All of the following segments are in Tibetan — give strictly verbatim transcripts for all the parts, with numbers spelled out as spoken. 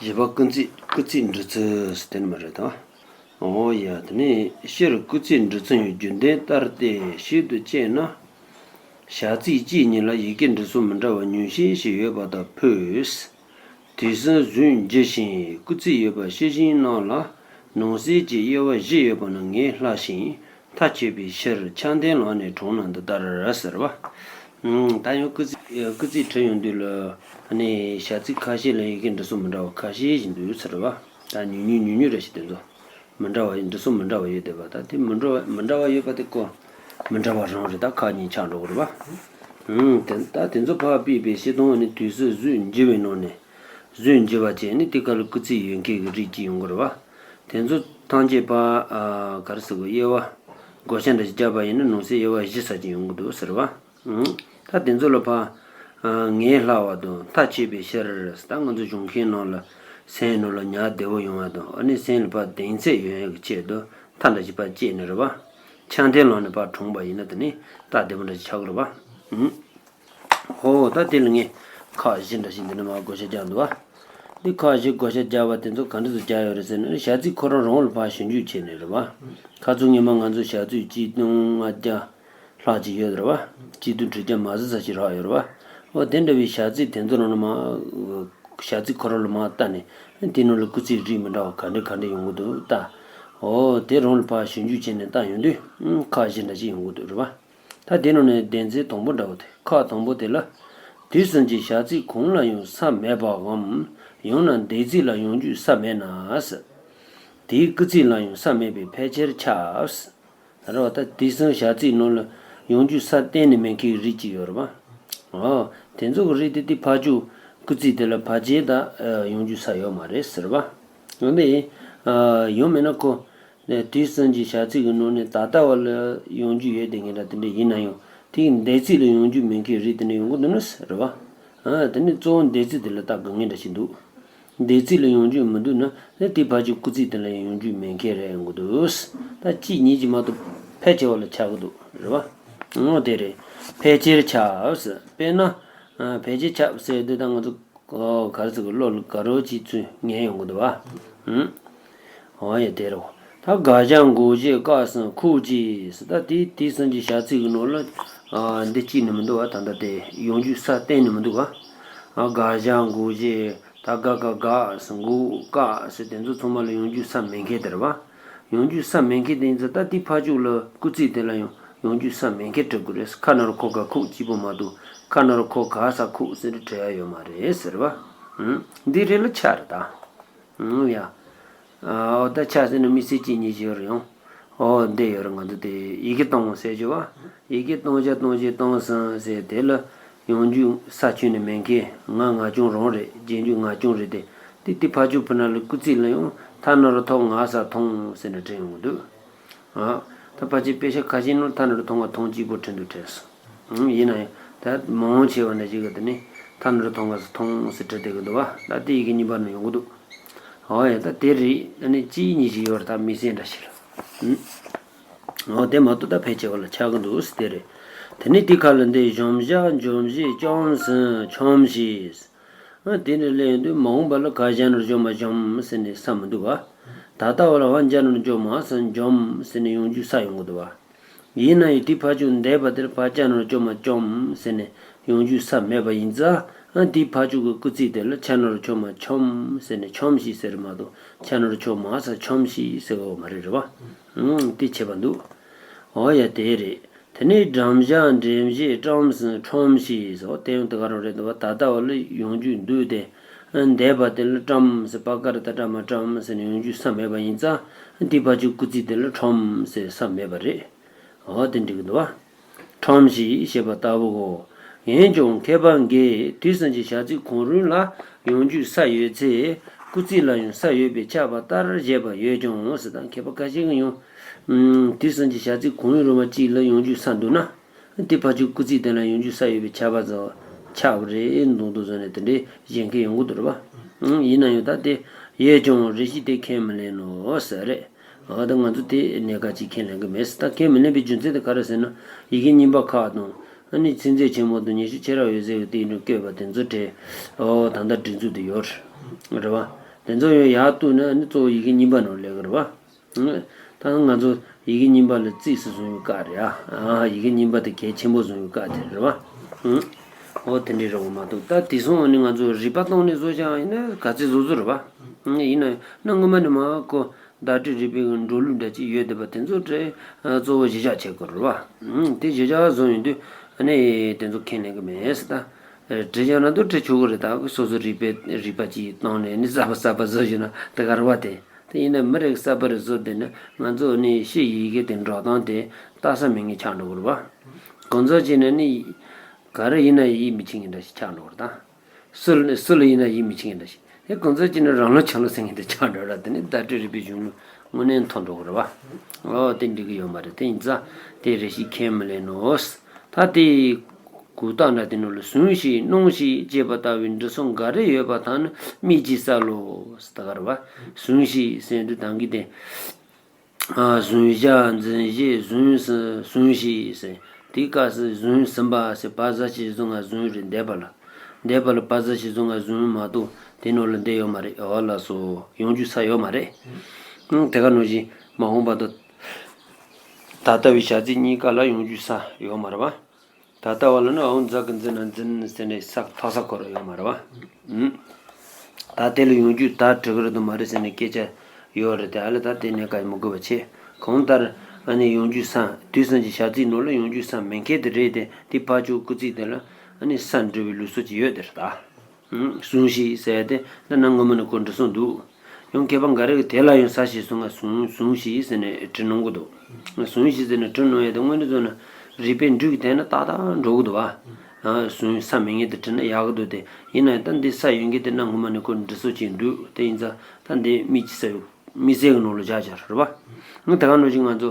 བཞི་པ་སྐུལ་ཚིག་སྐུལ་ཚིག་འབྲི་ཚུལ་ཟེར་དེ་ནི་མ་རེད་དམ། འོ་ཡ། དེ་ནས་སྤྱིར་སྐུལ་ཚིག་འབྲི་ཚུལ་ཡང་རྒྱུན་ལྡན་ལྟར་ཏེ་ཞིབ་ཏུ་དཔྱད་ན། བྱ་ཚིག་གཅིག་གཉིས་ལ་ཡི་གེ་འབྲི་སྲོལ་མི་འདྲ་བ་ཉུང་ཤས་ཤིག་ཡོད་པ་དང་ཕུད། དུས་གསུམ་གཟུགས་འགྱུར་ཞིང་སྐུལ་ཚིག་ཡོད་པ་ཤེས་བཞིན་རྣམས་ལ་ནང་གསེས་ཀྱི་དབྱེ་བ་བཞི་ཡོད་པ་ནི་ངས་ལྷག་ཅིང་མཐའ་ཕྱེ་བའི་ཕྱིར་ཆ་མཐུན་ལམ་ནས་དྲངས་ན་འདི་ལྟར་ཟེར་བ། ད་ཡང་སྐུལ་ཚིག་སྐུལ་ཚིག་བྲིས་ཡོང་དུས་ལ་ནི་བྱ་ཚིག་ཁ་ཤས་ལ་ཡི་གེ་འབྲི་སྲོལ་མི་འདྲ་བ་ཁ་ཤས་ཤིག་འདུག་ཟེར་བ། ད་ཉུང་ཉུང་ཉུང་ཉུང་རེ་ཞིག་དེ་ཚོ། མི་འདྲ་བ་ཡོད། འབྲི་སྲོལ་མི་འདྲ་བ་ཡོད་བསྡད་པ། ད་དེ་མི་འདྲ་བ་མི་འདྲ་བ་ཡོད་པ་དེ་ཀོ་མི་འདྲ་བ་རང་རེད། ད་ཁག་གཉིས་ཆགས་འགྲོ་གི་རེད་པ། ཨུམ། དེ་ད་དེ་ཚོ་ཕར་ཕུད་པའི་ཕྱིར་དང་ནི་དུས་གསུམ་གཟུགས་འགྱུར་བའི་ནང་ནས་གཟུགས་འགྱུར་བ་བྱས་ནས་དེ་ག་ལ་སྐུལ་ཚིག་ཡོད་མཁན་གྱི་རིགས་ཅིག་ཡོང་གི་རེད་པ། དེ་ཚོ་ཐམས་ཅད་པ་ཨ་ག་རེ་ཟེར་དགོས། དབྱེ་བ་བགོ་བཤའ་འདྲ་ཞིག་བརྒྱབ་པ་ཡིན་ན་ནང་གསེས་དབྱེ་བ་བཞི་ཙམ་ཅིག་ཡོང་གི་འདུག་ཟེར་བ། ཨུམ། ད་དེ་ཚོ་ལ་ཕར་ཨ་ངས་ལྷག་པ་དང་མཐའ་ཕྱེ་བའི་ཕྱིར། ད་ང་ཚོ་གཞུང་མཁན་ནང་ལ་སེམས་ནང་ལ་ཉར་བདེ་བོ་ཡོང་བ་དང་། ཨ་ནི་སེམས་ལ་ཕར་གདེང་ཚོད་ཡོང་ཡག་གི་ཆེད་དུ་མཐའ་འདྲ་ཞིག་ཕར་བཅད་ནི་རེད་པ། ཆ་མཐུན་ལམ་ནས་ཕར་དྲངས་པ་ཡིན་ན་དེ་ནི་སྟབས་བདེ་པོ་འདྲ་ཞིག་ཆགས་ཀྱི་རེད་པ། ཨུམ། ཧོ། ད་དེ་ལ་ངས་ཁག་བཞི་འདྲ་ཞིག་འདི་ནས་མར་བགོ་བཤའ་རྒྱག་འདུག་པ། འདི་ཁག་བཞི་བགོ་བཤའ་རྒྱག་པ་དེ་ཚོ་ག་འདྲ་ཚོ་རྒྱག་ཡོད་རེད་ཟེར་ན། བྱ་ཚིག་ཁོ་རང་རང་ལ་ཕར་ཞིབ་འཇུག་བྱས་ནས་རེད་པ། ཁ་ཚུགས་སྔོན་མ་ང་ཚོ་བྱ་ཚིག་གཅིག་སྟོང་ལྔ་བརྒྱ་ལྷག་ཅིག་ཡོད་རེད་པ། གཅིག་སྟོང་དྲུག་བརྒྱ་མ་ཟིན་ཙམ་ཞིག་རག་ཡོད་རེད་པ། འོ་དེ་འདྲ་བའི་བྱ་ཚིག་དེ་ཚོ་རང་ལ་མར་བྱ་ཚིག་ཁོ་རང་ལ་མར་བལྟས་ནས་དེ་ནང་ལ་སྐུལ་ཚིག་རིགས་མི་འདྲ་བ་ག་འདྲ་ག་འདྲ་ཡོང་གི་འདུག་ལྟ། འོ་དེ་རང་ལ་ཕར་ཞིབ་འཇུག་བྱས་ནས་བལྟས་ཡོང་དུས་ཁག་བཞི་འདྲ་ཞིག་ཡོང་གི་འདུག་རེད་པ། ད་དེ་ནང་ནས་སྡེ་ཚན་དང་པོ་འདྲ་བོ་དེ། ཁག་དང་པོ་དེ་ལ། དུས་གསུམ་གྱི་བྱ་ཚིག་གང་ལ་ཡང་ས་མེད་པའམ། ཡང་ན་འདས་ཚིག་ལ་ཡང་འཇུག་ས་མེད་ན། དེའི་སྐུལ་ཚིག་ལ་ཡང་ས་མེད་པའི་ཕལ་ཆེར་ཁྱབ། རེད་པ། ད་དུས་གསུམ་བྱ་ཚིག་ནང་ལ་ཡང་འཇུག་ས་གཏན་ནས་མེད་མཁན་རིགས་ཅིག་ཡོད་རེད་པ། འོ། དེ་ཚོ་གི་རིགས་དེ་དེ་ཕར་ཕྱོགས་སྐུལ་ཚིག་དེ་ལ་ཕལ་ཆེར་ད་ཡང་འཇུག་ས་ཡོད་མ་རེད་ཟེར་བ། འོན་ཏེ། ཡང་མིན་ན་ཁོ། དུས་གསུམ་གྱི་བྱ་ཚིག་གི་ནང་ནས་ད་ལྟ་བ་ལ་ཡང་འཇུག་ཡོད་དེ་ངེས་འདྲ་དེ་འདྲ་ཡིན་ན་ཡང་། དེའི་འདས་ཚིག་ལ་ཡང་འཇུག་མེད་མཁན་རིགས་དེ་འདྲ་ཡོང་གི་འདུག་ན་ཟེར་བ། དེ་ནི་གཙོ་བོ་འདས་ཚིག་དེ་ལ་ད་དགོས་ངེས་འདྲ་ཞིག་འདུག་འདས་ཚིག་ལ་ཡང་འཇུག་མི་འདུག་ན་ནི་དེ་ཕར་ཕྱོགས་སྐུལ་ཚིག་དེ་ལ་ཡང་འཇུག་མེད་མཁན་རེད་ཡོང་གི་འདུག་ད་གཅིག་གཉིས་ཀྱིས་མ་གཏོགས་ཕལ་ཆེ་བ་ལ་ཆགས་ཀྱི་འདུག་རེད་པ། འོ་དེ་རེད། ཕལ་ཆེར་ཁྱབ་ཟེར། དཔེར་ན། ཕལ་ཆེར་ཁྱབ་ཟེར་དུས་ད་ང་ཚོ། ཨོ། ག་རེ་ཟེར་དགོས། བློ་ལ་དགའ་རབ་ཅིག་ཚུར་ངེས་ཡོང་གི་འདུག་པ། ཨུམ། ཨོ་ཡ། དེ་རེད། ད་དགག་བྱ་འགོག་བྱེད་སྐབས་སུ་ཁོག་ཅིག་ཟེར། ད་དེ་དེ་གསུམ་གྱི་བྱ་ཚིག་གི་ནང་ལ། ཨ། འདི་གཅིག་ནི་མི་འདུག་པ། ད་ལྟ་དེ་ཡང་འཇུག་ས་གཏན་ནས་མི་འདུག་པ། ཨ། དགག་བྱ་འགོག་བྱེད། ད་དགག་དགག་དགག་ཟེར། འགོག་དགག་ཟེར། དེ་ཚོ་ཚང་མ་ལ་ཡང་འཇུག་ས་མེད་མཁན་དེ་རེད་པ། ཡང་འཇུག་ས་མེད་མཁན་དེ་ཡིན་ཙང་ད་དེ་ཕར་ཕྱོགས་ལ་སྐུལ་ཚིག་དེ་ལ་ཡང་ཡང་འཇུག་ས་མེད་མཁན་འབྲི་དགོས་རེད། ཁ་ན་རོ་ཁོ་ག་ཁོག་གཅིག་པོ་མ་གཏོགས་ཁ་ན་རོ་ཁོ་ག་ས་ཁོག་ཟེར་འབྲི་ཡ་ཡོད་མ་རེད་ཟེར་བ། ཨུམ། འདི་རེད་ལ་ཆ་རེད་ད། ཨུམ། ཡ། ཨོ། ད་ཆ་ཟེར་ན་དམིགས་བསལ་གཅིག་གཉིས་ཤིག་ཡོད་རེད་ཡང་། ཨོ། འདི་ཡོད་རེད། ང་ཚོ་དེ་ཡི་གེ་སྟོང་ཟེར་རྒྱུ་བ། ཡི་གེ་སྟོང་ཆ་སྟོང་ཆ་སྟོང་གསུམ་ཟེར། དེ་ལ་ཡང་འཇུག་ས་ཁྱོན་ནས་མེད་མཁན། ང་ང་རྐྱང་རང་རེད། རྗེས་འཇུག་ང་རྐྱང་རེད་དེ། དེ་དེ་ཕར་ཕྱོགས་ཕུད་ན་ལ་སྐུལ་ཚིག་ལ་ཡང་ཐ་ན་རོ་ཐོ་ང་ས་ཐོང་ཟེར་ནས་བྲིས་ཡོང་གི་འདུག་ཨ། ད་ཕལ་ཆེར་དཔེ་ཆ་ཁ་ཤས་ནང་ཐ་ན་རོ་ཐོ་ང་ཐོང་གཅིག་པོ་བྲིས་འདུག་བྲིས་སོང་། ཡིན་ན་ཡང་ད་མང་ཆེ་བ་ནས་ཅིག་གི་དེ་ནི་ཐ་ན་རོ་ཐོ་ང་ས་ཐོང་ཟེར་བྲིས་བསྡད་ཀྱི་འདུག་བ། ད་དེ་ཡི་གེ་གཉིས་པ་ནང་ཡོང་གི་འདུག་ཨོ་ཡ། ད་དེ་རེད། ཨ་ནི་གཅིག་གཉིས་ཤིག་ཡོད་རེད། ད་དམིགས་བསལ་འདྲ་ཞིག་ལ། ཨོ། དེ་མ་གཏོགས་ད་ཕལ་ཆེ་བ་ལ་ཆགས་ཀྱི་འདུག་ཟེར་དེ་རེད། དེ་ནས་དེ་ཁ་ལ་འདི་གཞོམ་བཞག་འཇོམས་བྱེད་ཅོམ་ཟེར་ཆོམ་ཞིག་ཨ། དེ་ནས་སླེབས་དུས་མ་འོངས་པ་ལ་ག་ཞ་ན་རོ་ཅོ་མ་ཅོམ་ཟེར་ནས་ས་མི་འདུག་ག་ད་ལྟ་བ་ལ་བ་འཇ་ན་རོ་ཅོ་མ་ས་འཇོམ་ཟེར་ནས་ཡང་འཇུག་ས་ཡོང་གི་འདུག་བ། ཡིན་ན་ཡང་དེ་ཕར་ཕྱོགས་འདས་པ་དེར་བ་ཅ་ན་རོ་ཅོ་མ་ཅོམ་ཟེར་ནས་ཡང་འཇུག་ས་མེད་པ་ཡིན་ཙང་། ཨ། དེ་ཕར་ཕྱོགས་ཀྱི་སྐུལ་ཚིག་དེ་ལ་ཆ་ན་རོ་ཆོ་མ་ཆོམ་ཟེར་ནས་ཆོམ་ཞིག་ཟེར་མ་གཏོགས་ཆ་ན་རོ་ཆོ་མ་ས་ཆོམ་ཞིག་ཟེར་བ་མ་རེད། རེད་བ། ཨང་། དེ་ཁྱད་པར་འདུག་ཨོ་ཡ། དེ་རེད། དེ་ནས་འགྲམ་བཞག་འགྲེམས་བྱེད་ཀྲམ་ཟེར་ཁྲོམ་ཞིག་ཟེར་བ་དེ་ཡང་དེ་ག་རང་རེད་འདུག་བ། ད་ལྟ་བ་ལ་ཡང་འཇུག་འདུག་སྟེ། འདས་པ་དེ་ལ་ཀྲམ་ཟེར། པ་ཀ་ར་ཏ་ཀྲ་མ་ཀྲམ་ཟེར་ནས་ཡང་འཇུག་ས་མེད་པ་ཡིན་ཙང་། དེ་ཕར་ཕྱོགས་སྐུལ་ཚིག་དེ་ལ་ཁྲོམ་ཟེར་ས་མེད་པ་རེད། འོ་དེ་འགྲིག་གི་འདུག་བ། ཁྲོམ་ཞིག་ཞེས་པ་ལྟ་བུའོ། འོན་ཀྱང་མཁས་པ་འགས་དུས་གསུམ་གྱི་བྱ་ཚིག་གང་རུང་ལ་ཡང་འཇུག་ས་ཡོད་ཚེ་སྐུལ་ཚིག་ལ་ཡང་ས་ཡོད་པས་ཁྱབ་པ་ལྟར་བཞེད་པ་ཡོད་ཀྱང་ཟེར། ད་མཁས་པ་ཁ་ཤས་ཀྱིས་ཡང་། ཨུམ། དུས་གསུམ་གྱི་བྱ་ཚིག་གང་རུང་བ་གཅིག་ལ་ཡང་འཇུག་ས་འདུག་ན། དེ་ཕར་ཕྱོགས་སྐུལ་ཚིག་དེ་ལ་ཡང་འཇུག་ས་ཡོད་པས་ཁྱབ་པ་ཙམ་ཁྱབ་རེད་མདོག་མདོག་བཟོས་ནས་དེ་འདྲའི་བཞེད་མཁན་ཡོང་གི་འདུག་རེད་བ། ཨུམ། ཡིན་ན་ཡང་ད་དེ་ཡོད་ཀྱང་རེ་ཞིག་དེ་ཁས་མི་ལེན་ནོ་ཟེར་རེད། འོ་ད་ང་ཚོ་དེ་གནད་འགག་ཅིག་ཁས་ལེན་གི་མེད་ཟེར། ད་ཁས་མི་ལེན་པའི་རྒྱུ་མཚན་དེ་ག་རེ་ཟེར་ན། ཡི་གེ་རྙིང་པ་ཁག་དང་། ཨ་ནི་ཚིག་མཛོད་ཆེན་མོ་དང་ཉི་ཤུ་ཕྱེད་ར་འོད་ཟེར་གྱི་སྟེང་དུ་བཀོད་པ་དེ་ཚོ་བྲིས། འོ་ད་ལྟ་སྒྲིག་འཛུགས་དེ་ཡོད་རེད་བ། དེ་ཚོ་ཡང་ཡར་གཏུགས་ན་ནི་གཙོ་བོ་ཡི་གེ་རྙིང་པ་ནང་སླེབས་ཀྱི་རེད་བ། ཨང་། ད་ང་ཚོ་ཡི་གེ་རྙིང་པ་ལ་རྩིས་སུ་བཟུང་བའི་སྐབས་རེད་ཨ། ཨང་། ཡི་གེ་རྙིང་པ་དེ་གལ་ཆེན་པོ་བཟུང་བའི་སྐབས་དེ་རེད་བ། ཨང་། འོ་དེ་འདྲའི་རེད་བ་མ་གཏོགས། ད་དེང་སང་ནི་ང་ཚོ་རིག་པ་བཏང་ནས་བཟོ་བྱ་ཡིན་ན་ག་ཚོད་བཟོ་བཟོ་རེད་བ། ཨང་། ཡིན་ན་ཡང་སྔོན་མ་ནས་མར་ཁོ་བརྡ་སྤྲོད་རིག་པའི་འགྲོ་ལུགས་འདྲ་ཅིག་ཡོད་བསྡད་པ་དེ་ཚོ་བྲིས་གཙོ་བོ་གཞི་བཞག་བྱེད་དགོས་རེད་བ། ཨང་། དེ་གཞི་བཞག་བཟུང་ཡོང་དུས་ཨ་ནི་དེ་ཚོ་ཁས་ལེན་གྱི་མེད་ཟེར། ད་བྲིས་བཞག་ན་དུ་བྲིས་ཆོག་གི་རེད། ད་སོ་སོ་རིག་པའི་རིག་པ་ཅིག་བཏང་ནས་ནི་གསར་པ་གསར་པ་བཟོ་བཞིན་ན་དེ་ག་རེད་བ། དེ་དེ་ཡིན་ན་མི་རིགས་གསར་པ་རེ་བཟོ་བསྡད་ན་ང་ཚོ་ནི་ཕྱིའི་ཡི་གེ་དེ་འགྲོ་སྟངས་དེ་ལྟ་ས་མེད་མཁན་ཆགས་འགྲོ་གི་རེད་བ། གང་ཟག་ཅིག་ནི་ནི་ག་རེ་ཡིན་ན་ཡིད་མི་ཆེས་མཁན་འདྲ་ཞིག་ཆགས་འགྲོ་གི་རེད་ད། སུ་ལ་སུ་ལ་ཡིན་ན་ཡིད་མི་ཆེས་མཁན་འདྲ་ཞིག་དེ་གང་ཟག་ཅིག་ནི་རང་ལ་ཆགས་ལ་ཟེར་མཁན་དེ་ཆགས་འགྲོ་ར། དེ་ནི་བརྡ་སྤྲོད་རིག་པའི་གཞུང་ལུགས་དངོས་གནས་མཐོང་འགྲོ་གི་རེད་བ། ཨོ་དེ་འགྲིག་གི་ཡོད་མ་རེད། དེ་ཡིན་ཙང་དེ་རེ་ཞིག་ཁས་མི་ལེན་ནོ། ད་དེ་གུ་དག་འདྲ་དེ་ནང་ལ་ཟུངས་ཤིག་སྣང་ཞིག་ཅེས་པ་ལྟ་བུའི་འབྲི་སྲོལ་འགའ་རེ་ཡོད་པ་དག་ནི་མིག་གིས་གསལ་ལོ་ཟེར་ད་ག་རེད་བ། ཟུངས་ཤིག་ཟེར་དུས་ད་གིན་དེ། ཨ། ཟུངས་ཤིག་འཛིན་ཤིག་ཟུངས་སུ་ཟུངས་ཤིག་ཟེར། དེའི་སྐབས་སུ་ཟུངས་ཟིན་པ་ཟེར་བ་ཟ་ཞིག་བཟུང་ང་ཟུངས་རེད། འདས་པ་ལ། འདས་པ་ལ་བ་ཟ་ཞིག་བཟུང་ང་ཟུངས་མ་གཏོགས་དེ་ནང་ལ་འདི་ཡོད་མ་རེད། འོ་ལགས་སོ། ཡོང་རྒྱུ་ས་ཡོད་མ་རེད། ཨང་། དེ་ག་ནང་བཞིན་མ་འོངས་པ་དང་ད་ལྟ་བའི་བྱ་ཚིག་གཉིས་ཀ་ལ་ཡོང་རྒྱུ་ས་ཡོད་མ་རེད་བ། ད་ལྟ་བ་ལ་ནི་འོ་འཛག་གི་འཛིན་ན་འཛིན་ཟེར་ནས་ས་ཐག་ས་ཁོ་ར་ཡོད་མ་རེད་བ། ཨང་། ད་དེ་ལ་ཡོང་རྒྱུ་ད་འབྲི་གི་རེད་དམ་མ་རེད་ཟེར་ནས་སྐད་ཆ་ཡོད་རེད་དེ། ཨ་ལས་ད་དེ་ནས་ག་ཡེ་མི་དགོས་པ་བྱས། གང་ལྟར་ཨ་ནི་ཡོང་རྒྱུ་ས་དུས་གསུམ་གྱི་བྱ་ཚིག་ནང་ལ་ཡོང་རྒྱུ་ས་མེད་མཁན་དེ་རེད་དེ། དེ་ཕར་ཕྱོགས་སྐུལ་ཚིག་དེ་ལ་ཨ་ནི་ས་འབྲི་བའི་ལུགས་སྲོལ་ཅིག་ཡོད་དེ་རེད་ད། ཨང་། ཟུངས་ཤིག་ཟེར་ཏེ་འདི་ན་སྔོན་མ་ནས་ཁོ་འབྲི་སྲོལ་འདུག་ཡང་མཁས་པ་འགའ་རེ་གིས་དེ་ལ་ཡང་ས་ཞིག་བཟུང་ང་ཟུངས་ཟུངས་ཤིག་ཟེར་ནས་བྲིས་གནང་གི་འདུག་ཟུངས་ཤིག་ཟེར་ནས་བྲིས་གནང་ཡས་དེ་དངོས་གནས་བཟོས་ན་རིག་པའི་འགྲོས་ཀྱི་སྟེང་ན་ཏག་ཏག་འགྲོ་གི་འདུག་བ། ཨ། ཟུངས་ས་མེད་མཁན་དེ་བྲིས་ན་ཡག་གི་འདུག་དེ་ཡིན་ན་ཡང་ད་འདི་ས་ཡོད་མཁན་དེ་ན་སྔོན་མ་ནས་ཁོ་འབྲི་སྲོལ་ཅིག་འདུག་དེ་ཡིན་ཙང་ད་འདི་དམིགས་ཀྱི་ས་ཡོད། དམིགས་བསལ་གྱི་ནང་ལ་བཞག་བཞག་རེད་བ། ང་ད་ག་ནང་བཞིན་ང་ཚོ།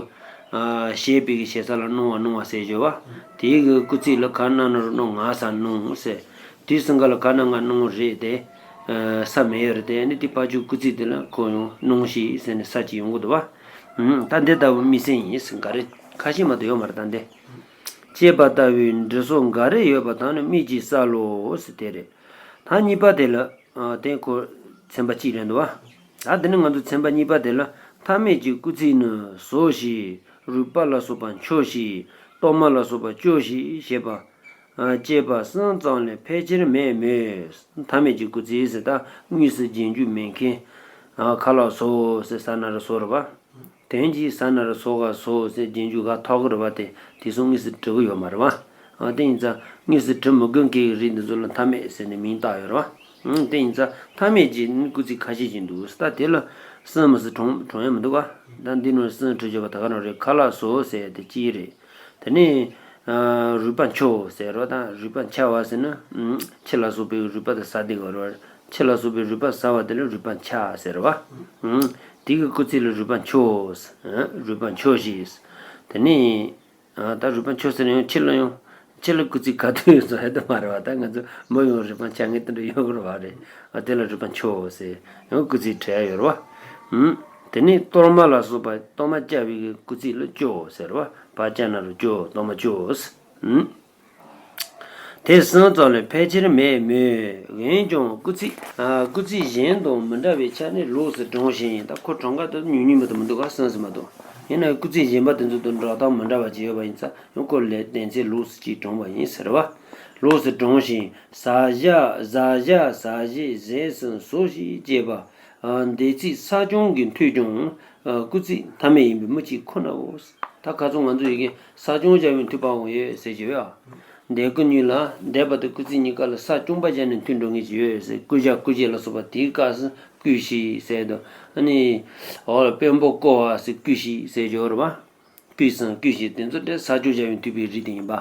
ཨ། ཞེས་པའི་གི་ཞེ་ས་ལ་སྣང་བ་སྣང་བ་ཟེར་བརྗོད་བ། དེའི་གི་སྐུལ་ཚིག་ལ་ག་ན་ན་རོ་སྣང་ང་ས་སྣང་ཟེར། དུས་གསུམ་ཀ་ལ་ག་ན་ང་སྣང་རེད་དེ། ཨ། ས་མེད་ཡོད་རེད་དེ། ཨ་ནི་དེ་ཕར་ཕྱོགས་སྐུལ་ཚིག་དེ་ལ་ཁོ་ཡང་སྣང་ཞིག་ཟེར་ནས་ས་ཅིག་ཡོང་གི་འདུག་བ། ཨུམ། ད་འདི་ལྟ་བུ་དམིགས་བསལ་ཡིན་ཟེར་འགའ་རེ་ཁ་ཤས་མ་གཏོགས་ཡོད་མ་རེད། ད་འདི། ཅེས་པ་ལྟ་བུའི་འབྲི་སྲོལ་འགའ་རེ་ཡོད་པ་དག་ནི་དམིགས་ཀྱིས་གསལ་ལོ་ཟེར་དེ་རེད། ད་གཉིས་པ་དེ་ལ། ཨ། དེ་ཁོ་ཚན་པ་གཅིག་རེད་འདུག་བ། ད་དེ་ནི་ང་ཚོ་ཚན་པ་གཉིས་པ་དེ་ལ་མཐའ་མེད་ཀྱི་སྐུལ་ཚིག་ནི་ཟོ་ཞེས་རུས་པ་ལ་སོགས་པ་འཁྱོག་ཞེས་གཏོར་མ་ལ་སོགས་པ་སྐྱོག་ཞེས་ཞེས་པ། ཨ། ཅེས་པ་གསུམ་ཙམ་ལས་ཕལ་ཆེར་མེད་མོད། མཐའ་མེད་ཀྱི་སྐུལ་ཚིག་ཟེར་ད་དངོས་སུ་རྗེས་འཇུག་མེད་མཁན། ཨ། ཁ་ལག་ཟོ་ཟེར་ས་ན་རོ་ཟོ་རེད་བ། དོན་གྱིས་ས་ན་རོ་སོ་ག་སོ་ཟེར་རྗེས་འཇུག་ག་ཐོག་གི་རེད་བ། དེ་དེ་སོང་དངོས་སུ་འབྲི་གི་ཡོད་མ་རེད་བ། ཨ། དེ་ཡིན་ཙང་དངོས་སུ་འབྲི་མི་དགོས་མཁན་གྱི་རིགས་འདི་ཚོ་ལ་མཐའ་མེད་ཟེར་ནས་མིང་བཏགས་ཡོད་རེད་བ། ཨང་། དེ་ཡིན་ཙང་མཐའ་མེད་ཀྱི་ནི་སྐུལ་ཚིག་ཁ་ཤས་ཅིག་འདུག་ད་དེ་ལ་གསུམ་མི་སྲིད་གྲོངས་གྲོངས་ཡ་མི་འདུག་ག་ད་འདི་ནང་གསུམ་བྲིས་བརྗོད་པ་ད་ག་ནང་རེད། ཁ་ལག་སོ་ཟེར་དེ་གཅིག་རེད། དེ་ནས། ཨ། རུས་པ་འཁྱོག་ཟེར་རོ། ད་རུས་པ་འཁྱག་པ་ཟེར་ན། ཨང་། ཁྱི་ལ་སོགས་པའི་རུས་པ་དེ་ཟ་བསྡད་ཀྱི་ཡོད་རེད་བ། ཁྱི་ལ་སོགས་པའི་རུས་པ་ཟ་བ་དེ་ལ་རུས་པ་འཁྱག་ཟེར་བ། ཨང་། དེ་གི་སྐུལ་ཚིག་ལ་རུས་པ་འཁྱོག་ཟེར། ཨ། རུས་པ་འཁྱོག་ཞེས་ཟེར། དེ་ནས། ཨ། ད་རུས་པ་འཁྱོག་ཟེར་ན་ཡང་ཁྱི་ལ་ཡང་། ཁྱི་ལ་སྐུལ་ཚིག་ག་དུས་ཡོད་ཟེར་ཡ་དེ་མ་རེད་བ། ད་ང་ཚོ་མི་ཡང་རུས་པ་འཁྱག་མཁན་དེ་འདྲ་ཡོད་ཀྱི་རེད་བ། རེད། ཨ། དེ་ལ་རུས་པ་འཁྱོག་ཟེར་ཡང་སྐུལ་ཚིག་བྲིས་ཡ་ཡོད་རེད་བ། ཨང་། དེ་ནས་གཏོར་མ་ལ་སོགས་པ་གཏོར་མ་བཅའ་བའི་གི་སྐུལ་ཚིག་ལ་སྐྱོག་ཟེར་བ། བ་ཅ་ན་རོ་སྐྱོག་གཏོར་མ་སྐྱོག་ཟེར། ཨང་། དེ་གསུམ་ཙམ་ལས་ཕལ་ཆེར་མེད་མོད། འོན་ཀྱང་སྐུལ་ཚིག་ཨ། སྐུལ་ཚིག་གཞན་དང་མི་འདྲ་བའི་ཆ་ནས་ལོགས་སུ་བགྲངས་ཤིང་། ད་ཁོ་གྲངས་ཀ་དེ་ཉུང་ཉུང་མ་གཏོགས་མི་འདུག་ག་གསུམ་ཙམ་མ་གཏོགས། ཡིན་ན་སྐུལ་ཚིག་གཞན་པ་དེ་ཚོ་དང་སྒྲ་གདངས་མི་འདྲ་བ་ཅིག་ཡོད་པ་ཡིན་ཙང་ཡང་ཁོ་ལ་དོན་ཚན་ལོགས་སུ་ཅིག་བགྲངས་པ་ཡིན་ཟེར་བ། ལོགས་སུ་བགྲངས་ཤིང་། ཟ་བཞག་ཟ་བཞག་ཟ་བཞེས་ཟས་སུ་ཟོ་ཞེས་བཅས་པ། ཨ། འདས་ཚིག་ས་བྱུང་གི་མཐུས་ཀྱང་། ཨ། སྐུལ་ཚིག་མཐའ་མེད་ཡིན་པའི་མུ་ཅིག་ཁོ་ནའོ། ད་ཁ་སང་ང་ཚོ་ཡི་གེ་ས་བྱུང་སྦྱར་བའི་མཐུས་པའང་ཡོད་ཟེར་གྱི་ཡོད་ཨ། འདས་སྐུལ་གཉིས་ལ་འདས་པ་དང་སྐུལ་ཚིག་གཉིས་ཀ་ལ་ས་བྱུང་པ་སྦྱར་ནས་མཐུད་འགྲོ་མཁན་ཅིག་ཡོད་ཟེར། བསྐུལ་བཞག་བསྐུལ་བྱེད་ལ་སོགས་པ་དེའི་སྐབས་སུ་བསྐུལ་ཞེས་ཟེར་དུས། ཨ་ནི། འོ། དཔོན་པོ་བསྐོ་བ་ཟེར་བསྐུལ་ཞེས་ཟེར་གྱི་ཡོད་རེད་བ། བསྐུལ་ཟེར་བསྐུལ་ཞེས་དེ་ཚོ་དེ་ས་བྱུང་སྦྱར་བའི་མཐུད་པའི་རིགས་དེ་ཡིན་པ།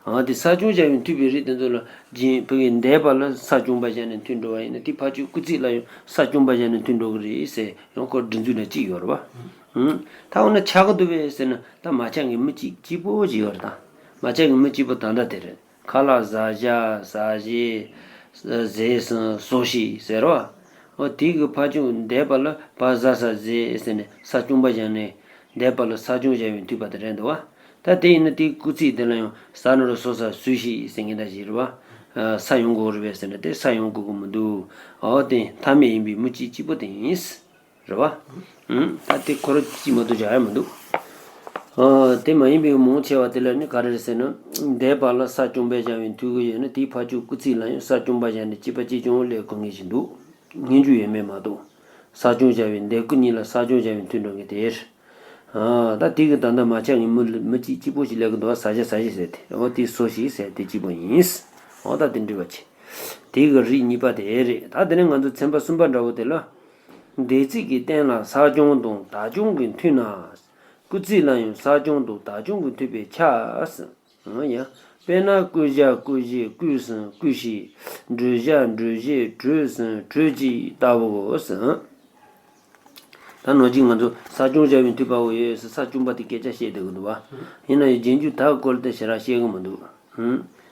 ཨ། དེ་ས་བྱུང་སྦྱར་བའི་མཐུད་པའི་རིགས་དེ་ཚོ་ལ་རྗེས་ཕ་གི་འདས་པ་ལ་ས་བྱུང་པ་སྦྱར་ནས་མཐུད་འགྲོ་བ་ཡིན་ན། དེ་ཕར་ཕྱོགས་སྐུལ་ཚིག་ལ་ཡང་ས་བྱུང་པ་སྦྱར་ནས་མཐུད་འགྲོ་གི་རེད་ཟེར་ཡང་ཁོ་སྒྲིག་འཛུགས་ལ་གཅིག་ཡོད་རེད་བ། ཨང་། ད་འོ་ན་ཆགས་ཀྱི་འདུག་པས་ཟེར་ན་ད་མ་ཆགས་མཁན་མི་གཅིག་གཅིག་པོ་ཅིག་ཡོད་རེད། ད་མ་ཆགས་མཁན་མི་གཅིག་པོ་ད་ལྟ་དེ་རེད། ཁ་ལག་ཟ་བཞག་ཟ་བཞེས། ཟས་སུ་ཟོ་ཞེས་ཟེར་བ། འོ་དེ་གི་ཕར་ཕྱོགས་འདས་པ་ལ་བ་ཟ་ས་ཟེ་ཟེར་ནས་ས་བྱུང་པ་སྦྱར་ནས། འདས་པ་ལ་ས་བྱུང་སྦྱར་བའི་མཐུད་པ་དེ་རེད་འདུག་བ། ད་དེ་ཡིན་ན་དེའི་སྐུལ་ཚིག་དེ་ལ་ཡང་ཟ་ན་རོ་ཟོ་ས་ཟོས་ཞེས་ཟེར་མཁན་འདྲ་ཞིག་རེད་བ། ས་ཡོང་དགོས་རེད་པས་ཟེར་ན་དེ་ས་ཡོང་དགོས་ཀྱི་མི་འདུག་ཨོ་དེ་མཐའ་མེད་ཡིན་པའི་མུ་སྐྱེས་གཅིག་པོ་དེ་ཡིན། རེད་བ། ཨུམ། ད་དེ་ཁོ་རང་གཅིག་མ་གཏོགས་བཞག་ཡ་མི་འདུག་ཨ། དེ་མ་ཡིན་པའི་མང་ཆེ་བ་དེ་ལ་ནི་ག་རེ་རེད་ཟེར་ན། འདས་པ་ལ་ས་བཅོམ་པས་སྦྱར་བའི་མཐུས་ཀྱི་ཡོད་ན་དེའི་ཕར་ཕྱོགས་སྐུལ་ཚིག་ལ་ཡང་ས་བཅོམ་པ་སྦྱར་ནས་བསྐྱེད་པ་གཅིག་ཀྱང་ལེན་དགོས་ངེས་ཤིག་འདུག་ངེས་འབྱུང་ཡོད་མེད་མ་གཏོགས། ས་བཅོམ་སྦྱར་བའི་འདས་སྐུལ་གཉིས་ལ་ས་བཅོམ་སྦྱར་བའི་མཐུས་འགྲོ་ངེས་དེ། ཨ། ད་དེ་གི་ད་ལྟ་མ་ཆགས་ངེས་མི་མི་གཅིག་གཅིག་པོ་ཞིག་ལེན་གྱི་འདུག་ས་བཞག་ས་བཞག་ཟེར་ཏེ་འོ་དེ་སོ་ཞིག་ཟེར་དེ་གཅིག་པོ་ཡིན། འོ་ད་དེ་འགྲིག་པ་བྱེད། དེ་གི་རིགས་གཉིས་པ་དེ་རེད། ད་དེ་ནས་ང་ཚོ་ཚན་པ་གསུམ་པ་འདྲ་བོ་དེ་ལ། འདས་ཚིག་གི་རྟེན་ལ་ས་བཅོམ་དང་ད་བཅོམ་གྱི་མཐུས་ན། སྐུལ་ཚིག་ལ་ཡང་ས་བཅོམ་དང་ད་བཅོམ་གྱི་མཐུས་པས་ཁྱབ་ཟེར། ཡང་དཔེར་ན་བསྐུལ་བྱ་བསྐུལ་བྱེད་བསྐུལ་ཟིན་བསྐུལ་ཞིག་བྲོས་བྱ་བྲོས་བྱེད་བྲོས་ཟིན་བྲོས་ཅིག་ལྟ་བུའོ་ཟེར། ད་ནང་བཞིན་ང་ཚོ་ས་བཅོམ་བྱ་བའི་མཐུས་པའོ་ཡོད་ཟེར་ས་བཅོམ་པ་དེ་སྐད་ཆ་བཤད་བསྡད་ཀྱི་འདུག་བ། ཡིན་ན་ཡང་རྗེས་འཇུག་ད་སྐོར་དེ་ཞེ་དྲག་བཤད་ཀྱི་མི་འདུག་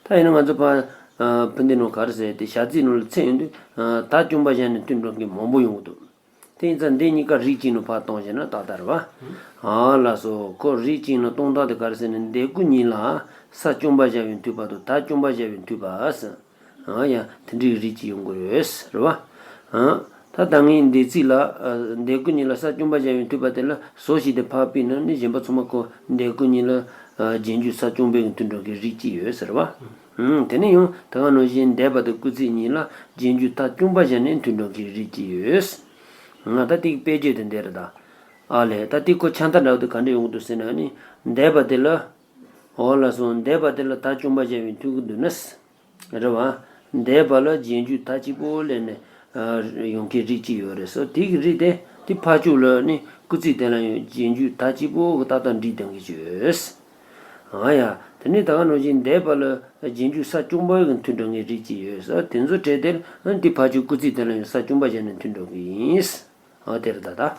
ད་ཡིན་ན་ང་ཚོ་ཕ། ཕུ་འདི་ནང་ག་རེ་ཟེར་དེ་བྱ་ཚིག་ནང་ལ་ཚེ་ཡོང་དུས། ད་བཅོམ་པ་བཞག་ནས་མཐུས་འགྲོ་མཁན་མང་པོ་ཡོང་གི་འདུག་དེ་ཡིན་ཙང་འདི་གཉིས་ཀ་རིགས་གཅིག་ནང་ཕར་གཏོང་བྱས་ན་ཏག་ཏག་རེད་བ། ཨ་ལགས་སོ། ཁོ་རིགས་གཅིག་ནང་གཏོང་སྟངས་དེ་ག་རེ་ཟེར་ན་འདས་སྐུལ་གཉིས་ལ་ས་བཅོམ་པ་བཞག་པའི་མཐུས་པ་དང་ད་བཅོམ་པ་བཞག་པའི་མཐུས་པ་ཟེར། ཨ་ཡ་དེ་འདྲའི་རིགས་གཅིག་ཡོང་གི་ཡོད་རེད་བ། ཨ་ད་ད་ངས་འདས་ཚིག་ལ་འདས་སྐུལ་གཉིས་ལ་ས་བཅོམ་པ་བཞག་པའི་མཐུས་པ་དེ་ལ་སོ་ཞིག་དེ་ཕར་ཕུད་ན་ནི་གཞན་པ་ཚང་མ་ཁོ་འདས་སྐུལ་གཉིས་ལ་རྗེས་འཇུག་ས་བཅོམ་པའི་མཐུས་འགྲོ་མཁན་རིགས་གཅིག་ཡོད་ཟེར་བ། ཨུམ། དེ་ནས་ཡང་དེ་ག་ནང་བཞིན་འདས་པ་དང་སྐུལ་ཚིག་གཉིས་ལ་རྗེས་འཇུག་ད་བཅོམ་པ་བཞག་ནས་མཐུས་འགྲོ་མཁན་རིགས་གཅིག་ཡོད། ང་ད་དེ་གི་དཔེ་བརྗོད་དེ་འདི་རེད་ད། ཨ་ལས་ད་དེ་ཁོ་ཆ་མཐའ་འདྲ་བོ་དེ་ག་འདྲ་ཡོང་གི་འདུག་ཟེར་ན་ནི། འདས་པ་དེ་ལ། འོ་ལགས་སོ། འདས་པ་དེ་ལ་ད་བཅོམ་པ་བཞག་པའི་མཐུས་ཀྱི་འདུག་ན། རེད་བ། འདས་པ་ལ་རྗེས་འཇུག་ད་གཅིག་པོ་ལས་ནས་ཡོང་མཁན་རིགས་གཅིག་ཡོད་རེད་ཟེར། དེ་གི་རིགས་དེ་དེ་ཕར་ཕྱོགས་ལ་ནི་སྐུལ་ཚིག་དེ་ལ་ཡང་རྗེས་འཇུག་ད་གཅིག་པོ་གི་ཏག་ཏག་འགྲིག་བསྡད་མཁན་ཅིག་ཡོད། ཨ་ཡ། དེ་ནས་ད་ག་ནང་བཞིན་འདས་པ་ལ་རྗེས་འཇུག་ས་བཅོམ་པ་གི་མཐུས་འགྲོ་མཁན་རིགས་གཅིག་ཡོད་ས་དེ་ཚོ་གྲས་དེར་དེ་ཕར་ཕྱོགས་སྐུལ་ཚིག་དེ་ལ་ཡང་ས་བཅོམ་པ་བཞག་ནས་མཐུས་འགྲོ་གི་ཡིན། ཨ་དེ་རེད་ད་ད།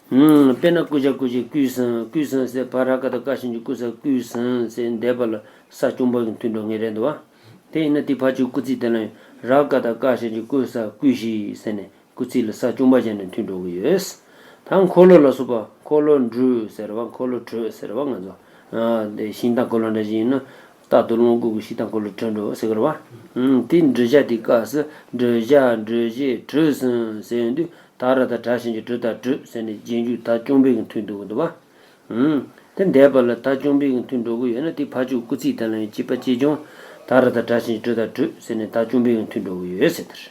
ཨུམ། དཔེར་ན་བསྐུལ་བྱ་བསྐུལ་བྱེད་བསྐུལ་ཟིན་བསྐུལ་ཟིན་ཟེར་བ་ར་ག་བཏགས་རྐ་ཞབས་ཀྱུ་བསྐུལ་ས་བསྐུལ་ཟིན་ཟེར་འདས་པ་ལ་ས་བཅོམ་པ་གི་མཐུས་འགྲོ་མཁན་རེད་འདུག་བ། དེ་ཡིན་ན་དེ་ཕར་ཕྱོགས་སྐུལ་ཚིག་དེ་ལ་ཡང་ར་ག་བཏགས་རྐ་ཞབས་ཀྱུ་བསྐུལ་ས་བསྐུལ་ཞིག་ཟེར་ནས། སྐུལ་ཚིག་ལ་ས་བཅོམ་པ་བཞག་ནས་མཐུས་འགྲོ་གི་ཡོད། ད་འཁོར་ལོ་ལ་སོགས་པ་འཁོར་ལོ་འགྲོས་ཟེར་བ་འཁོར་ལོ་བྲོས་ཟེར་བ་ང་ཚོ། ཨ་དེ་ཤིང་རྟ་འཁོར་ལོ་འདྲ་ཞིག་ཡིན་ན་རྟ་དང་ལོངས་སྐུ་གི་ཤིང་རྟ་འཁོར་ལོ་བྲོས་འགྲོ་ཟེར་གི་རེད་བ། ཨུམ། དེ་འགྲོས་བྱ་དེ་སྐབས་སུ་འགྲོས་བྱ་འགྲོས་བྱེད་བྲོས་ཟིན་ཟེར་ཡོང་དུས་ད་ར་བཏགས་གྲ་ཞབས་ཀྱུ་གྲུ་བཏགས་གྲུ་ཟེར་ནས་རྗེས་འཇུག་ད་བཅོམ་པའི་གི་མཐུས་འགྲོ་གི་འདུག་བ། ཨུམ། དེ་འདས་པ་ལ་ད་བཅོམ་པའི་གི་མཐུས་འགྲོ་གི་ཡོད་ན་དེ་ཕར་ཕྱོགས་སྐུལ་ཚིག་དེ་ལ་ཡང་བསྐྱེད་པ་གཅིག་ཀྱང་ད་ར་བཏགས་གྲ་ཞབས་ཀྱུ་གྲུ་བཏགས་གྲུ་ཟེར་ནས་ད་བཅོམ་པའི་གི་མཐུས་འགྲོ་གི་ཡོད་ཟེར་དེར།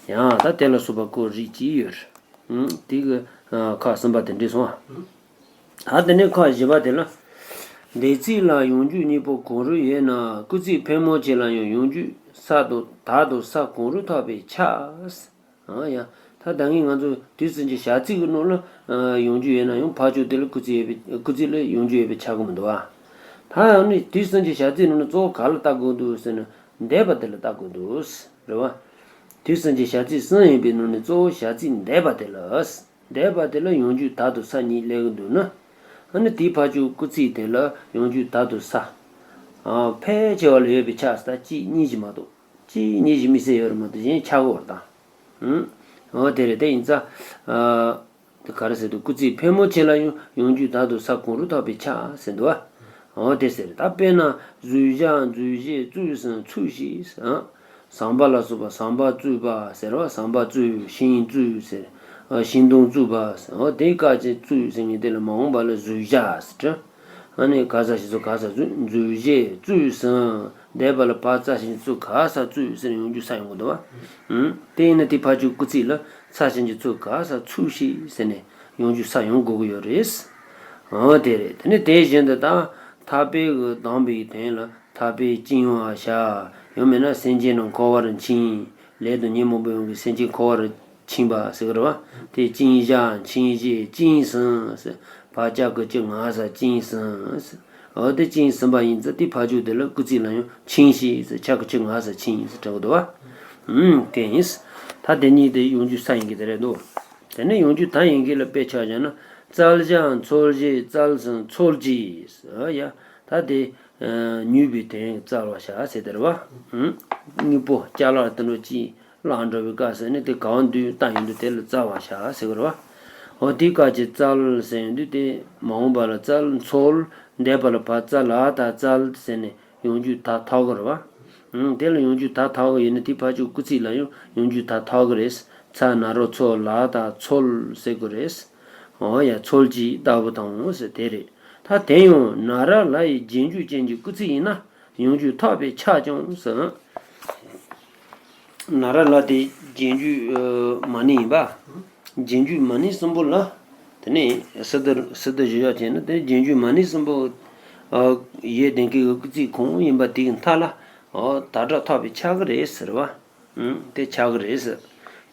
ཡང་ད་དེ་ལ་སོགས་པ་ཁོ་རིགས་གཅིག་ཡོད། ཨུམ། དེ་གི་ཁག་གསུམ་པ་དེ་འགྲིག་སོང་ཨ། ད་དེ་ནས་ཁག་བཞི་པ་དེ་ལ། འདས་ཚིག་ལ་ཡང་འཇུག་གཉིས་པོ་གང་རུང་ཡོད་ན་སྐུལ་ཚིག་ཕལ་མོ་ཆེ་ལ་ཡང་ཡང་འཇུག་ས་དང་ད་དང་ས་གང་རུང་ཐོབ་པས་ཁྱབ། ཨ་ཡ། ད་ད་ངས་ང་ཚོ་དུས་གསུམ་གྱི་བྱ་ཚིག་གི་ནང་ལ་ཡང་འཇུག་ཡོད་ན་ཡང་ཕར་ཕྱོགས་དེ་ལ་སྐུལ་ཚིག་ཡོད་པའི་སྐུལ་ཚིག་ལ་ཡང་འཇུག་ཡོད་པས་ཁྱབ་གི་མི་འདུག་བ། ད་ཡང་ནི་དུས་གསུམ་གྱི་བྱ་ཚིག་ནང་ལ་གཙོ་བོ་ག་ལ་ལྟ་དགོས་འདུག་ཟེར་ན་འདས་པ་དེ་ལ་ལྟ་དགོས་འདུག་རེད་བ། དུས་གསུམ་གྱི་བྱ་ཚིག་གསུམ་ཡིན་པའི་ནང་ནས་གཙོ་བོ་བྱ་ཚིག་འདས་པ་དེ་ལ། འདས་པ་དེ་ལ་ཡང་འཇུག་ད་དང་ས་གཉིས་སླེབས་ཀྱི་འདུག་ན། ཨ་ནི་དེའི་ཕར་ཕྱོགས་སྐུལ་ཚིག་དེ་ལ་ཡང་འཇུག་ད་དང་ས། ཨ་ཕལ་ཆེ་བ་ལ་ཡོད་པས་ཁྱབ་ཟེར་ད་གཅིག་གཉིས་ཤིག་མ་གཏོགས། གཅིག་གཉིས་ཤིག་དམིགས་བསལ་ཡོད་རེད་མ་གཏོགས་གཞན་ཆགས་ཀྱི་ཡོད་རེད་ད། ཨུམ། འོ་དེ་རེད་དེ་ཡིན་ཙང་། ཨ་དེ་ག་རེ་ཟེར་འདུག་སྐུལ་ཚིག་ཕལ་མོ་ཆེ་ལ་ཡང་ཡང་འཇུག་ད་དང་ས་གང་རུང་ཐོབ་པས་ཁྱབ་ཟེར་འདུག་བ། འོ་དེ་ཟེར་ད་དཔེར་ན་བཟོས་བྱ་འཛུལ་བྱེད་བཙུགས་ཟིན་ཚུགས་ཤིག་ཟེར། ཟམ་པ་ལ་སོགས་པ་ཟམ་པ་བཙུགས་པ་ཟེར་བ་ཟམ་པ་བཙུགས་ཤིང་བཙུགས་ཟེར། ཨ་ཤིང་སྡོང་བཙུགས་པ་ཟེར། འོ་དེ་སྐབས་ཀྱི་བཙུགས་ཟེར་མཁན་དེ་ལ་མ་འོངས་པ་ལ་བཟོས་བྱ་ཟེར། ཨ་ནི་ག་ས་ཞིག་བཙུགས་ག་ས་བཙུགས་འཛུལ་བྱེད་བཙུགས་ཟིན། འདས་པ་ལ་བ་ཙ་ཞིག་བཙུགས་ག་ས་བཙུགས་ཟེར་ཡང་འཇུག་ས་ཡོང་གི་འདུག་བ། ཨུམ། དེ་ཡིན་ན་དེ་ཕར་ཕྱོགས་སྐུལ་ཚིག་ལ་ཚ་ཞབས་ཀྱུ་བཙུགས་ག་ས་ཚུགས་ཤིག་ཟེར་ནས་ཡང་འཇུག་ས་ཡོང་དགོས་ཀྱི་ཡོད་རེད། འོ་དེ་རེད། དེ་ནས་དེ་བཞིན་དུ་ད་ཐར་པའི་གི་གདམས་པའི་དོན་ལ་ཐར་པའི་སྤྱིན་བ་བྱ། ཡང་མིན་ན་སེམས་ཅན་རྣམས་འཁོར་བར་འཆིང་། ལས་དང་ཉོན་མོངས་པའི་དབང་གིས་སེམས་ཅན་འཁོར་བར་འཆིང་བ་ཟེར་གི་རེད་བ། དེ་སྤྱིན་བྱ་འཆིང་བྱེད་སྤྱིན་ཟིན་ཟེར། བ་ཙ་གི་ཙི་ང་ས་སྤྱིན་ཟིན་ཟེར། འོ་དེ་སྤྱིན་ཟིན་པ་ཡིན་ཙང་དེ་ཕར་ཕྱོགས་དེ་ལ་སྐུལ་ཚིག་ལ་ཡང་འཆིང་ཤིག་ཟེར་ཆ་གི་ཙི་ང་ས་འཆིང་ཟེར་གྲགས་གི་འདུག་བ། ཨུམ། དེ་ཡིན། ད་དེ་གཉིས་དེ་ཡང་འཇུག་ས་ཡིན་གྱི་དེ་རེད་འདུག་དེ་ནས་ཡང་འཇུག་ད་ཡིན་གྱི་ལ་དཔེ་ཆ་བཞག་ན་བཙལ་བྱ་འཚོལ་བྱེད་བཙལ་ཟིན་འཚོལ་གྱིས་ཟེར། ཡ། ད་དེ་ཉོས་པའི་དོན་བཙལ་བར་བྱ་ཟེར་དེ་རེད་བ། ཨུམ། དངོས་པོ་ཅ་ལག་དེ་འདྲ་ཅིག་བརླག་འགྲོ་བའི་སྐབས་སུ་ནི་དེ་གང་འདུག་བལྟ་ཡོང་དུས་དེ་ལ་བཙལ་བར་བྱ་ཟེར་གི་རེད་བ། འོ་དེའི་སྐབས་ཀྱི་བཙལ་ཟེར་ཡོང་དུས་དེ་མ་འོངས་པ་ལ་བཙལ་འཚོལ་འདས་པ་ལ་བ་ཙ་ལ་ད་བཙལ་ཟེར་ནས་ཡང་འཇུག་ད་ཐོག་གི་རེད་བ། ཨང་། དེ་ལ་ཡོང་རྒྱུ་ད་ཐོགས་ཀྱི་ཡོད་ན་དེ་ཕར་ཕྱོགས་སྐུལ་ཚིག་ལ་ཡང་ཡོང་རྒྱུ་ད་ཐོགས་ཀྱི་རེད། ཚ་ན་རོ་ཚོ་ལ་ད་ཚོལ་ཟེར་དགོས་རེད། འོ་ཡ། ཚོལ་གྱིས་ལྟ་བུ་དང་ཟེར་དེ་རེད། ད་དེ་ཡང་ན་ར་ལ་ཡི་རྗེས་འཇུག་ཅན་གྱི་སྐུལ་ཚིག་ཡིན་ན་ཡོང་རྒྱུ་ཐོགས་པས་ཁྱབ་ཀྱང་ཟེར། ན་ར་ལ་དེ་རྗེས་འཇུག་མ་ནིང་ཡིན་པ། རྗེས་འཇུག་མ་ནིང་གསུམ་པོ་ལ། དེ་ནས་སི་ཏུ་སི་ཏུ་བཞི་ཡོད་ཅེ་ན་དེ་རྗེས་འཇུག་མ་ནིང་གསུམ་པོ་ཡོད་དེ་གི་སྐུལ་ཚིག་གང་ཡིན་པ་དེའི་མཐའ་ལ་ད་སྒྲ་ཐོགས་པས་ཁྱབ་ཀྱི་རེད་ཟེར་བ། དེ་ཆགས་ཀྱི་རེད་ཟེར།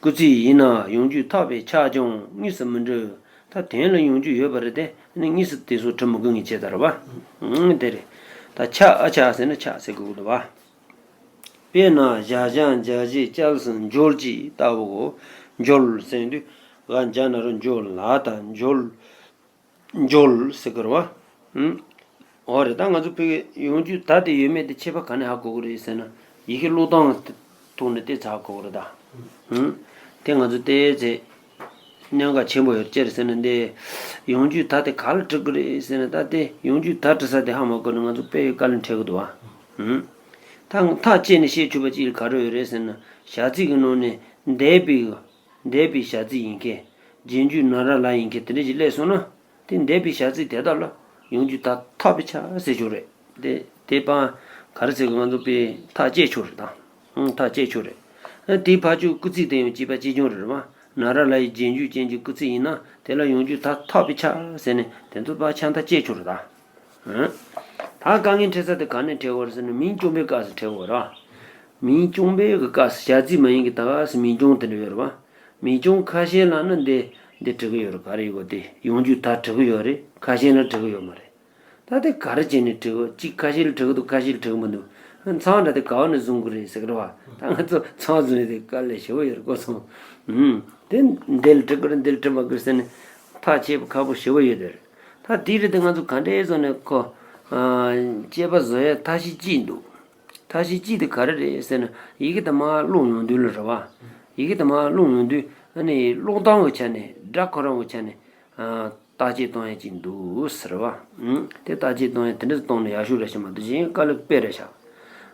སྐུལ་ཚིག་ཡིན་ན་ཡོང་རྒྱུ་ཐོགས་པས་ཁྱབ་ཀྱང་དངོས་སུ་མི་འགྲུབ། ད་དོན་ལ་ཡོང་རྒྱུ་ཡོད་པ་རེད་དེ་ནི་དངོས་སུ་དེ་སོགས་འབྲི་མི་དགོས་ངེས་ཆེ་ལྟར་བ། དེ་རེད། ད་ཆགས་ཨ་ཆགས་ཟེར་ན་ཆགས་ཟེར་དགོས་འདུག་བ། དཔེར་ན་བཞག་བཞག་འཇག་བཞག་ཅལ་སོང་འཇོལ་གྱིས་ལྟ་བུའོ། འཇོལ་ཟེར་དུས་ག་འཇག་ན་རོ་འཇོལ་ལ་ད་འཇོལ། འཇོལ་ཟེར་གི་རེད་བ། ཨུམ། འོ་རེད། ད་ང་ཚོ་བོད་ཡོང་རྒྱུ་ད་དེ་ཡོད་མེད་དེ་ཁྱད་པར་ག་ནས་ཧ་གོ་གི་རེད་ཟེར་ན་ཡི་གེ་ཀློག་སྟངས་ཐོག་ནས་དེ་ཚ་གོ་གི་རེད་ད། ཨུམ། དེ་ང་ཚོ་བལྟས་ཚེ་གནད་འགག་ཆེན་པོ་ཡོད་ཅེར་ཟེར་ན་འདི་ཡོང་རྒྱུ་ད་དེ་ག་ལ་འབྲི་གི་རེད་ཟེར་ན་ད་དེ་ཡོང་རྒྱུ་ད་འབྲི་ས་དེ་ཧ་མ་གོ་ནས་ང་ཚོ་དཔེ་དཀའ་ལས་འཕྲད་གི་འདུག་བ། ཨུམ། ད་ཐག་བཅད་ནས་བཤད་ཆོག་པ་ཅིག་ག་རེ་ཡོད་རེད་ཟེར་ན་བྱ་ཚིག་གི་ནང་ནས་འདས་པའི་འདས་པའི་བྱ་ཚིག་ཡིན་མཁན། རྗེས་འཇུག་ན་ར་ལ་ཡིན་མཁན་དེ་འདྲ་ཞིག་སླེབས་སོང་ན། དེ་འདས་པའི་བྱ་ཚིག་དེ་དག་ལ་ཡོང་རྒྱུ་ད་ཐོགས་པས་ཁྱབ་ཟེར་ཆོག་རེད། དེ་དེ་པང་ག་རེ་ཟེར་གི་ང་ཚོ་པས་ཐག་བཅད་ཆོག་རེད་དང་། ཨང་། ཐག་བཅད་ཆོག་རེད། ཨ། དེའི་ཕར་ཕྱོགས་སྐུལ་ཚིག་དེ་ཡང་བཅས་པ་གཅིག་རྐྱང་རེད་བ། ན་ར་ལ་ཡི་རྗེས་འཇུག་ཅན་གྱི་སྐུལ་ཚིག་ཡིན་ན་དེ་ལ་ཡོང་རྒྱུ་ད་ཐོགས་པས་ཁྱབ་ཟེར་ནས་དེ་ཚོ་ཕར་ཆགས་མཐའ་བཅད་ཆོག་རེད་ད། ཨང་། ད་དཀའ་ངལ་འཕྲད་ས་དེ་ག་ནས་འཕྲད་དགོས་རེད་ཟེར་ན་མིང་རྐྱང་པའི་སྐབས་སུ་འཕྲད་དགོས་རེད་བ། མིང་རྐྱང་པའི་གི་སྐབས་སུ་བྱ་ཚིག་མ་ཡིན་གི་ད་ག་སུ་མིང་རྐྱང་དེ་འདྲ་ཡོད་རེད་བ། མིང་རྐྱང་ཁ་ཤས་ལ་ནི་འདི་འདི་འབྲི་གི་ཡོད་རེད། ག་རེ་ཡོད་དེ་ཡོང་རྒྱུ་ད་འབྲི་གི་ཡོད་རེད། ཁ་ཤས་ལ་འབྲི་གི་ཡོད་མ་རེད། ད་དེ་ག་རེ་བྱས་ནས་འབྲི་གི་གཅིག་ཁ་ཤས་ལ་འབྲི་གི་འདུག་ཁ་ཤས་ལ་འབྲི་གི་མི་འདུག་མཚམས་འདྲ་དེ་ག་བ་ནས་བཟུང་གི་རེད་ཟེར་གི་རེད་བ། ད་ང་ཚོ་མཚམས་བཟུང་ཡོད་དེ་དཀའ་ལས་ཞེ་པོ་ཡོད་རེད་གོ་སོང་། ཨུམ། དེ་འདི་ལ་འབྲི་གི་རེད་འདི་ལ་འབྲི་མ་གི་རེད་ཟེར་ནས་ཐག་ཆད་པ་ཁག་པོ་ཞེ་པོ་ཡོད་དེ་རེད། ད་དེ་རེད་དེ་ང་ཚོ་ག་འདྲའི་བཟོ་ནས་ཁོ། ཨ། དཔྱད་པ་བཟོ་ཡ་ཐབས་ཤེས་གཅིག་འདུག་ཐབས་ཤེས་གཅིག་དེ་ག་རེ་རེད་ཟེར་ན་ཡི་གེ་དེ་མར་ཀློག་ཡོང་དུས་ལ་རེད་བ། ཡི་གེ་དེ་མར་ཀློག་ཡོང་དུས་ཨ་ནི་ཀློག་སྟངས་ཀྱི་ཆ་ནས་སྒྲ་ཁོ་རང་གི་ཆ་ནས་ཨ། བརྟག་དཔྱད་གཏོང་ཡ་གཅིག་འདུག་ཟེར་བ། ཨུམ། དེ་བརྟག་དཔྱད་གཏོང་ཡ་དེ་འདྲ་གཏོང་ན་ཡག་ཤོས་རེད་ཤག་མ་གཏོགས་གཞན་དཀའ་ལས་དཔེ་རེད་ཤག་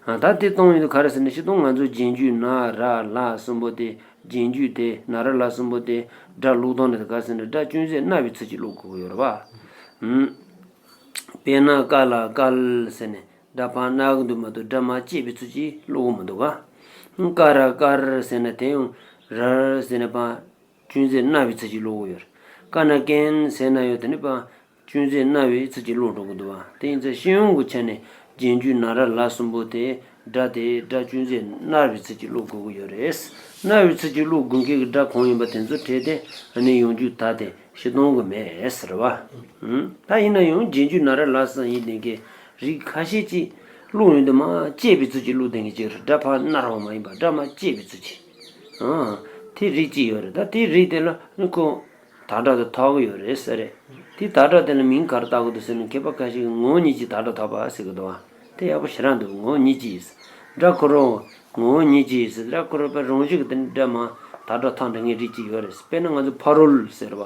ཨ། ད་དེ་གཏོང་ཡོང་དུས་ག་རེ་ཟེར་ན་སྤྱིར་བཏང་ང་ཚོ་རྗེས་འཇུག་ན་ར་ལ་གསུམ་པོ་དེ་རྗེས་འཇུག་དེ་ན་ར་ལ་གསུམ་པོ་དེ་སྒྲ་ཀློག་སྟངས་ནི་དེ་ག་རེ་ཟེར་ན་སྒྲ་ཅུང་ཟད་སྣ་བའི་ཚུལ་གྱིས་ཀློག་དགོས་ཀྱི་ཡོད་རེད་བ། ཨུམ། དཔེར་ན་ཀ་ལ་ཀལ་ཟེར་ནས་སྒྲ་ཕར་སྣ་གི་འདུག་མ་གཏོགས་སྒྲ་མར་བཅད་པའི་ཚུལ་གྱིས་ཀློག་གི་མི་འདུག་ག་ཀ་ར་ཀར་ཟེར་ན་དེ་ཡང་རར་ཟེར་ནས་ཕར་ཅུང་ཟད་སྣ་བའི་ཚུལ་གྱིས་ཀློག་གི་ཡོད་རེད། ཀ་ན་ཀན་ཟེར་ན་ཡང་དེ་ནི་ཕར་ཅུང་ཟད་སྣ་བའི་ཚུལ་གྱིས་ཀློག་འགྲོ་གི་འདུག་བ། དེ་ཡིན་ཙང་སྤྱི་ཡོངས་ཀྱི་ཆ་ནས་རྗེས་འཇུག་ན་ར་ལ་གསུམ་པོ་དེ་སྒྲ་དེ་སྒྲ་ཅུང་ཟད་སྣ་བའི་ཚུལ་གྱིས་ཀློག་དགོས་ཀྱི་ཡོད་རེད། སྣ་བའི་ཚུལ་གྱིས་ཀློག་དགོས་མཁན་གྱི་སྒྲ་གང་ཡིན་པ་དེ་ཚོ་བྲིས་ཏེ་ཨ་ནི་ཡོང་རྒྱུ་ད་དེ་སྤྱིར་བཏང་གི་མེད་ཟེར་བ། ཨུམ། ད་ཡིན་ན་ཡང་རྗེས་འཇུག་ན་ར་ལ་གསུམ་ཡིན་བསྡད་མཁན་རིགས་ཁ་ཤས་ཅིག་ཀློག་ཡོང་དུས་མར་བཅད་པའི་ཚུལ་གྱིས་ཀློག་བསྡད་མཁན་ཅིག་རེད། སྒྲ་ཕར་སྣར་བ་མ་ཡིན་པ་སྒྲ་མར་བཅད་པའི་ཚུལ་གྱིས། ཨང་། དེ་རིགས་གཅིག་ཡོད་རེད། ད་དེ་རིགས་དེ་ལ་ནི་ཁོ་དག་སྒྲ་དེ་ཐོགས་ཀྱི་ཡོད་རེད་ཟེར་རེད། དེ་དག་སྒྲ་དེ་ལ་མིང་ག་རེ་བཏགས་དགོས་འདུག་ཟེར་ན་མཁས་པ་ཁ་ཤས་ཀྱིས་ངོ་བོ་ཉིད་ཀྱིས་དག་སྒྲ་ཐོགས་པ་ཟེར་གྱི་འདུག་བ། དེ་ཡག་པོ་ཞེ་དྲག་འདུག་ངོ་བོ་ཉིད་ཀྱིས། སྒྲ་ཁོ་རང་ངོ་བོ་ཉིད་ཀྱིས་ཟེར། སྒྲ་ཁོ་རང་པའི་རང་བཞིན་གྱིས་དེ་འདྲ་མར་དག་སྒྲ་ཐོགས་འགྲོ་མཁན་རིགས་གཅིག་ཡོད་རེད། དཔེར་ན་ང་ཚོ་ཕ་རོལ་ཟེར་བ།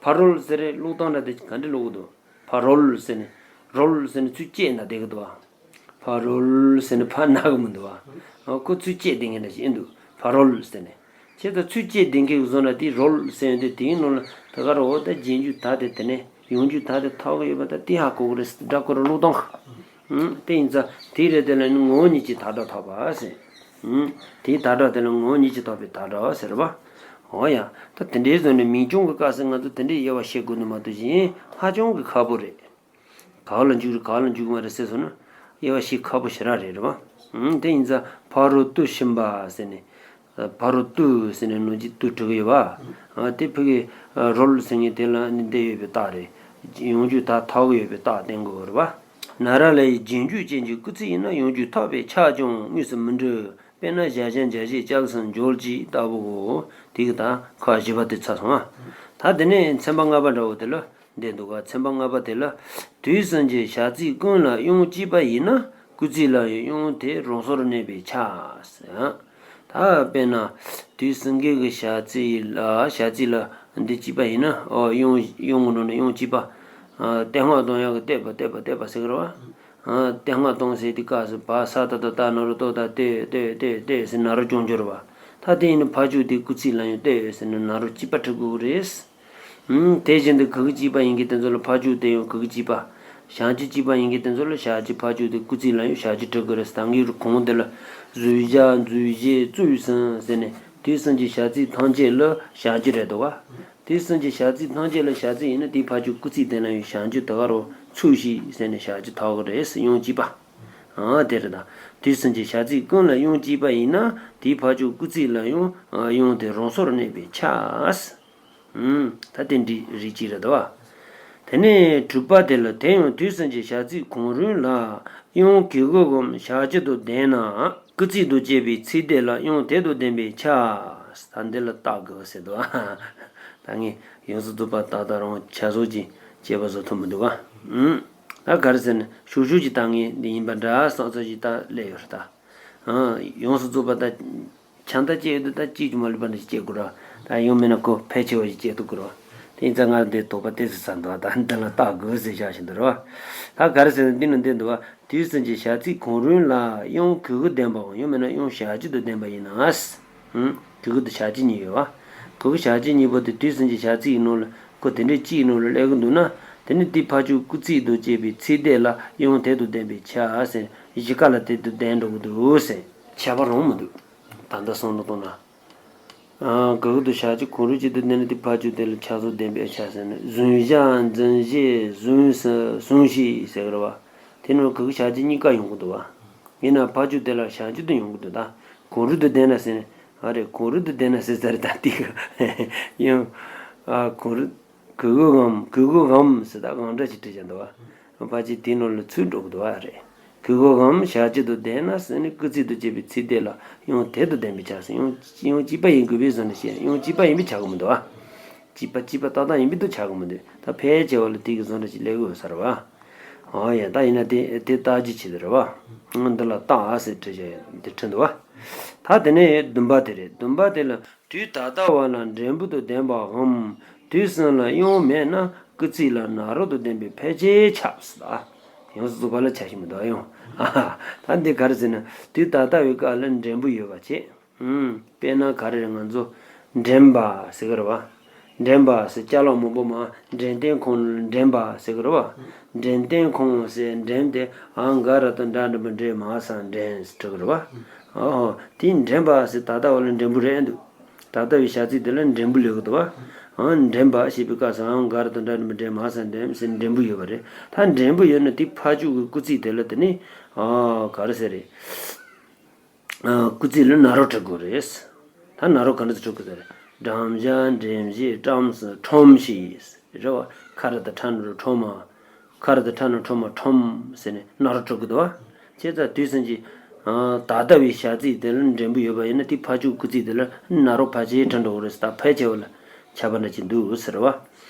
ཕ་རོལ་ཟེར་རེད། ཀློག་སྟངས་འདྲ་དེ་ག་འདྲ་ཀློག་གི་འདུག་ཕ་རོལ་ཟེར་ནས། རོལ་ཟེར་ནས་ཚུར་བཅད་ན་བསྡད་ཀྱི་འདུག་བ། ཕ་རོལ་ཟེར་ནས་ཕར་སྣ་གི་མི་འདུག་བ། ཨ། ཁོ་ཚུར་བཅད་བསྡད་མཁན་འདྲ་ཞིག་ཨེ་འདུག་ཕ་རོལ་ཟེར་ནས། བྱས་ཙང་ཚུར་བཅད་བསྡད་མཁན་གྱི་བཟོ་ན་དེ་རོལ་ཟེར་ཡོང་དུས་དེའི་ནང་ལ་ད་ག་རེ་འོ་ད་རྗེས་འཇུག་ད་དེ་དེ་ནས་ཡོང་རྒྱུ་ད་དེ་ཐོགས་ཀྱི་ཡོད་པ་ད་དེ་ཧ་གོ་གི་རེད། སྒྲ་ཁོ་རང་ཀློག་སྟངས། ཨང་། དེ་ཡིན་ཙང་དེ་རེད། དེ་ལ་ནི་ངོ་བོ་ཉིད་ཀྱིས་དག་སྒྲ་ཐོགས་པ་ཟེར། ཨང་། དེའི་དག་སྒྲ་དེ་ལ་ངོ་བོ་ཉིད་ཀྱིས་ཐོགས་པའི་དག་སྒྲ་ཟེར་བ། འོ་ཡ། ད་དེ་འདྲའི་བཟོ་ནས་མིང་རྐྱང་གི་སྐབས་སུ་ང་ཚོ་དེ་འདྲའི་དབྱེ་བ་ཕྱེ་དགོས་ནི་མ་གཏོགས་གཞན་ཧ་ཅང་གི་ཁག་པོ་རེད། ག་བ་ལ་འཇུག་རེད་ག་བ་ལ་འཇུག་གི་མ་རེད་ཟེར་སོང་ན་དབྱེ་བ་ཕྱེ་ཁག་པོ་ཞེ་དྲག་རེད། རེད་པ། ཨང་། དེ་ཡིན་ཙང་ཕ་རོལ་ཏུ་ཕྱིན་པ་ཟེར་ནས། ཕ་རོལ་ཏུ་ཟེར་ནས་ནང་གི་ཏུ་བྲི་གི་ཡོད་པ། ཨ། དེ་ཕ་གི་རོལ་ཟེར་མཁན་དེ་ལ་ནི་འདི་ཡོད་པའི་རྟགས་རེད། ཡོང་རྒྱུ་ད་ཐོགས་ཀྱི་ཡོད་པའི་རྟགས་བསྟན་དགོས་རེད་པ། ན་ར་ལ་ཡི་རྗེས་འཇུག་ཅན་གྱི་སྐུལ་ཚིག་ཡིན་ན་ཡོང་རྒྱུ་ཐོགས་པས་ཁྱབ་ཀྱང་དངོས་སུ་མི་འགྲུབ། དཔེར་ན་བཞག་བཞག་འཇག་བཞག་ཅལ་སོང་འཇོལ་གྱིས་ལྟ་བུའོ། དེ་གི་ད་ཁག་བཞི་པ་དེ་ཚར་སོང་ཨ། ད་དེ་ནས་ཚན་པ་ལྔ་པ་འདྲ་བོ་དེ་ལ། འདི་འདུག་ག་ཚན་པ་ལྔ་པ་དེ་ལ། དུས་གསུམ་གྱི་བྱ་ཚིག་ཀུན་ལ་དབྱངས་གཅིག་པ་ཡིན་ན་སྐུལ་ཚིག་ལ་ཡང་དབྱངས་དེ་རང་སོར་གནས་པས་ཁྱབ་ཟེར། ད་དཔེར་ན། དུས་གསུམ་གྱི་གི་བྱ་ཚིག་ལ་བྱ་ཚིག་ལ་འདི་གཅིག་པ་ཡིན་ན་ཨོ་དབྱངས་དབྱངས་ཀྱི་ནང་ནས་དབྱངས་གཅིག་པ། ཨ། སྟེ་སྔགས་གཏོང་ཡག་གི་བསྟོད་པ་བསྟོད་པ་བསྟོད་པ་ཟེར་གི་རེད་བ། ཨ་ཏེ་ང་གཏོང་ཟེར་དུས་སྐབས་སུ་བ་ས་ད་ད་ད་ན་རོ་ཏོ་ད་ཏེ་ཏེ་ཏེ་ཏེ་ཟེར་ན་རོ་སྐྱོང་འགྱུར་བ། ད་དེ་ཡིན་ན་ཕ་ཅུ་དེ་སྐུལ་ཚིག་ལ་ཡང་ཏེ་ཟེར་ན་ན་རོ་གཅིག་པ་འབྲི་དགོས་རེད། ཨུམ། དེ་བཞིན་དུ་གི་གུ་གཅིག་པ་ཡིན་གྱི་དེ་ཚོ་ལ་ཕ་ཅུ་དེ་ཡང་གི་གུ་གཅིག་པ། ཞབས་ཀྱུ་གཅིག་པ་ཡིན་གྱི་དེ་ཚོ་ལ་ཞབས་ཀྱུ་ཕ་ཅུ་དེ་སྐུལ་ཚིག་ལ་ཡང་ཞབས་ཀྱུ་འབྲི་དགོས་རེད། ད་གིན་གོང་དེ་ལ་བཟོད་བཞག་འཛུལ་བཞེས་བཙུན་གསུམ་ཟེར་ནས་དུས་གསུམ་གྱི་བྱ་ཚིག་ཐམས་ཅད་ལ་ཞབས་ཀྱུ་རེད་འདུག་བ། དུས་གསུམ་གྱི་བྱ་ཚིག་ཐམས་ཅད་ལ་བྱ་ཚིག་ཡིན་ན་དེའི་ཕ་ཅུ་སྐུལ་ཚིག་དེ་ལ་ཡང་ཞབས་ཀྱུ་དེ་ག་རུ་ཚུགས་ཤིག་ཟེར་ནས་ཞབས་ཀྱུ་དག་གི་རེད། དབྱངས་གཅིག་པ། ཨ་དེ་རེད་ད། དུས་གསུམ་གྱི་བྱ་ཚིག་ཀུན་ལ་དབྱངས་གཅིག་པ་ཡིན་ན་དེའི་ཕ་ཅུ་སྐུལ་ཚིག་ལ་ཡང་དབྱངས་དེ་རང་སོར་གནས་པས་ཁྱབ། ཨུམ། ད་དེ་འདྲའི་རིགས་གཅིག་རེད་དོ། དེ་ནས་དྲུག་པ་དེ་ལ་དེ་ཡང་དུས་གསུམ་གྱི་བྱ་ཚིག་གང་རུང་ལ་དབྱངས་གི་གུ་གམ་ཞབས་ཀྱུ་དང་ལྡན་ན་སྐུལ་ཚིག་ཏུ་བྱས་པའི་ཚིག་དེ་ལ་དབྱངས་དེ་དང་ལྡན་པས་ཁྱབ། ད་འདི་ལ་བརྟག་དགོས་ཟེར་དོ། ད་ངས་ཡོངས་སུ་རྫོགས་པ་ཏག་ཏག་རང་ཆ་བཟོ་ཅིག་བྱས་པ་བཟོ་ཐུབ་མི་འདུག་ག་ཨུམ། ད་ག་རེ་ཟེར་ན་ཞུ་ཞུ་ཅིག་ད་ངས་འདི་ཡིན་པ་འདྲ་བསམ་ཚོད་ཅིག་ད་སླེབས་ཡོད་རེད་ད། ཡོངས་སུ་རྫོགས་པ་ད། ཆང་ད་བཅད་ཡོད་དུས་ད་གཅིག་ཀྱང་མ་ལུས་པ་འདྲ་ཞིག་བཅད་དགོས་ར། ད་ཡང་མིན་ན་ཁོ་ཕལ་ཆེ་བ་ཞིག་བཅད་ཐུབ་དགོས་ར། དེ་ཡིན་ཙང་ང་འདི་དོགས་པ་ཏོག་ཙམ་ཟ་འདུག་ད་འདི་ལ་བརྟག་དགོས་ཟེར་བཞག་བཞིན་འདུག་ར། ད་ག་རེ་ཟེར་ན་འདི་ནི་འདི་འདུག་བ། དུས་གསུམ་གྱི་བྱ་ཚིག་གང་རུང་ལ་དབྱངས་གི་གུ་ལྡན་པའམ་ཡང་མིན་ན་དབྱངས་ཞབས་ཀྱུ་དང་ལྡན་པ་ཡིན་ན། གི་གུ་དང་ཞབས་ཀྱུ་གཉིས་ཡོད་བ། གི་གུ་ཞབས་ཀྱུ་གཉིས་པོ་དེ་དུས་གསུམ་གྱི་བྱ་ཚིག་གི་ནང་ལ་ཁོ་དེ་འདྲའི་གཅིག་ནང་ལ་སླེབས་ཀྱི་འདུག་ན། དེ་ནི་དེའི་ཕ་ཅུ་སྐུལ་ཚིག་ཏུ་བྱས་པའི་ཚིག་དེ་ལ་དབྱངས་དེ་དང་ལྡན་པས་ཁྱབ་ཟེར། གཞིས་ཀ་ལ་དེ་དང་ལྡན་འགྲོ་གི་འདུག་ཟེར། ཁྱབ་པ་རང་མི་འདུག་ད་ལྟ་བསམ་བློ་གཏོང་ན། ཨ། གི་གུ་དང་ཞབས་ཀྱུ་གང་རུང་གཅིག་ཏུ་ལྡན་ན་དེ་ཕ་ཅུ་དེ་ལ་ཁྱབ་སོ་ལྡན་པས་ཁྱབ་ཟེར་ནས་བཟུང་བཞག་འཛིན་བཞེས་བཟུང་ཟེར་བཟུང་ཞིག་ཟེར་གི་རེད་བ། དེ་ནང་གི་གུ་ཞབས་ཀྱུ་གཉིས་ཀ་ཡོང་གི་འདུག་བ། ཡིན་ན་ཕ་ཅུ་དེ་ལ་ཞབས་ཀྱུ་དེ་ཡོང་གི་འདུག་ད་གང་རུང་དུ་ལྡན་ན་ཟེར་ནས་ཨ་རེ་གང་རུང་དུ་ལྡན་ན་ཟེར་ས་རེད་ད་དེ་གི་ཡང་ཨ་གང་རུང་གི་གུ་གམ་གི་གུ་གམ་ཟེར་ད་གང་འདྲ་ཞིག་བྲིས་ཀྱང་འདུག་བ། ཕལ་ཆེར་དེའི་ནང་ལ་ཚུད་འགྲོ་གི་འདུག་བ་རེད། གི་གུའམ་ཞབས་ཀྱུ་དང་ལྡན་ན་ཟེར་ནས་སྐུལ་ཚིག་ཏུ་བྱས་པའི་ཚིག་དེ་ལ་དབྱངས་དེ་དང་ལྡན་པས་ཁྱབ་ཟེར། དབྱངས་དབྱངས་གཅིག་པ་ཡིན་དགོས་པའི་བཟོ་འདྲ་བྱས། དབྱངས་གཅིག་པ་ཡིན་པས་ཁྱབ་གི་མི་འདུག་བ། གཅིག་པ་གཅིག་པ་ཏག་ཏག་ཡིན་པས་ད་ཁྱབ་གི་མི་འདུག་ད་ཕལ་ཆེ་བ་ལ་དེ་གི་བཟོ་འདྲ་ཅིག་སླེབས་དགོས་ས་རེད་བ། ཨོ་ཡ། ད་ཡིན་ན་དེ་དེ་བརྟག་དཔྱད་བྱེད་དེ་རེད་བ། འདི་ལ་རྟགས་ཟེར་བྲིས་བྱས་འདི་བྲིས་འདུག་བ། ད་དེ་ནས་བདུན་པ་དེ་རེད། བདུན་པ་དེ་ལ། དུས་ད་ལྟ་བ་ལ་འགྲེང་བུ་དང་ལྡན་པའམ། དུས་གསུམ་ལ་དབྱངས་མེད་ན་སྐུལ་ཚིག་ལ་ན་རོ་དང་ལྡན་པས་ཕལ་ཆེར་ཁྱབ་ཟེར། ཡོངས་སུ་རྫོགས་པ་ལ་ཁྱབ་བཞིན་མི་འདུག་ཨ་ཡོང་། ད་འདི་ག་རེ་ཟེར་ན་དུས་ད་ལྟ་བའི་སྐབས་ལ་འགྲེང་བུ་ཡོད་པ་བྱས། ཨུམ། དཔེར་ན་ག་རེ་རེད། ང་ཚོ་འགྲན་པ་ཟེར་གི་རེད་བ། འགྲན་པ་ཟེར་ཅ་ལག་མང་པོ་མ་འགྲེམས་སྟོན་ཁང་ལ་འགྲན་པ་ཟེར་གི་རེད་བ། འགྲེམས་སྟོན་ཁང་ཟེར་འགྲེམས་དེ་ཨ་ག་ར་དང་འདྲ་འདྲ་མི་འདྲ་མ་ས་འགྲན་ཟེར་གི་རེད་བ། ཨོ་དེ་འགྲན་པ་ཟེར་ད་ལྟ་བ་ལ་འགྲེང་བུ་རེད་འདུག་ད་ལྟ་བའི་བྱ་ཚིག་དེ་ལ་འགྲེང་བུ་ལབ་གི་འདུག་བ། ཨང་འགྲན་པ་ཞེས་པའི་སྐབས་སུ་ཨང་ག་ར་དང་འདྲ་འདྲ་མི་འདྲ་མ་ས་འགྲན་ཟེར་འགྲེང་བུ་ཡོད་པ་རེད། ད་འགྲེང་བུ་ཡོད་ན་དེ་ཕ་ཅུ་གི་སྐུལ་ཚིག་དེ་ལ་དེ་ནི་ཨ་ག་རེ་ཟེར་རེད། ཨ་སྐུལ་ཚིག་ལ་ན་རོ་འབྲི་དགོས་རེད། ད་ན་རོ་ག་འདྲ་ཞིག་འབྲི་དགོས་རེད། འགྲན་བཞག་འགྲན་བཞེས་བཀྲམ་ཟེར་ཁྲོམ་ཞིག་རེད་བ། ཁ་ར་དང་ཁྲ་ན་རོ་ཁྲོ་མ། ཁ་ར་དང་ཁྲ་ན་ཁྲོ་མ་ཁྲོམ་ཟེར་ནས་ན་རོ་འབྲི་དགོས་འདུག་བ། བྱས་ཙང་དུས་གསུམ་གྱི་ཨ་ད་ལྟ་བའི་བྱ་ཚིག་དེ་ལ་འགྲེང་བུ་ཡོད་པ་ཡིན་ན་དེ་ཕ་ཅུ་སྐུལ་ཚིག་དེ་ལ་ན་རོ་ཕལ་ཆེར་འབྲི་འགྲོ་གི་རེད། ད་ཕལ་ཆེ་བ་ལ་ཁྱབ་པ་འདྲ་ཅིག་འདུག་ཟེར་བ།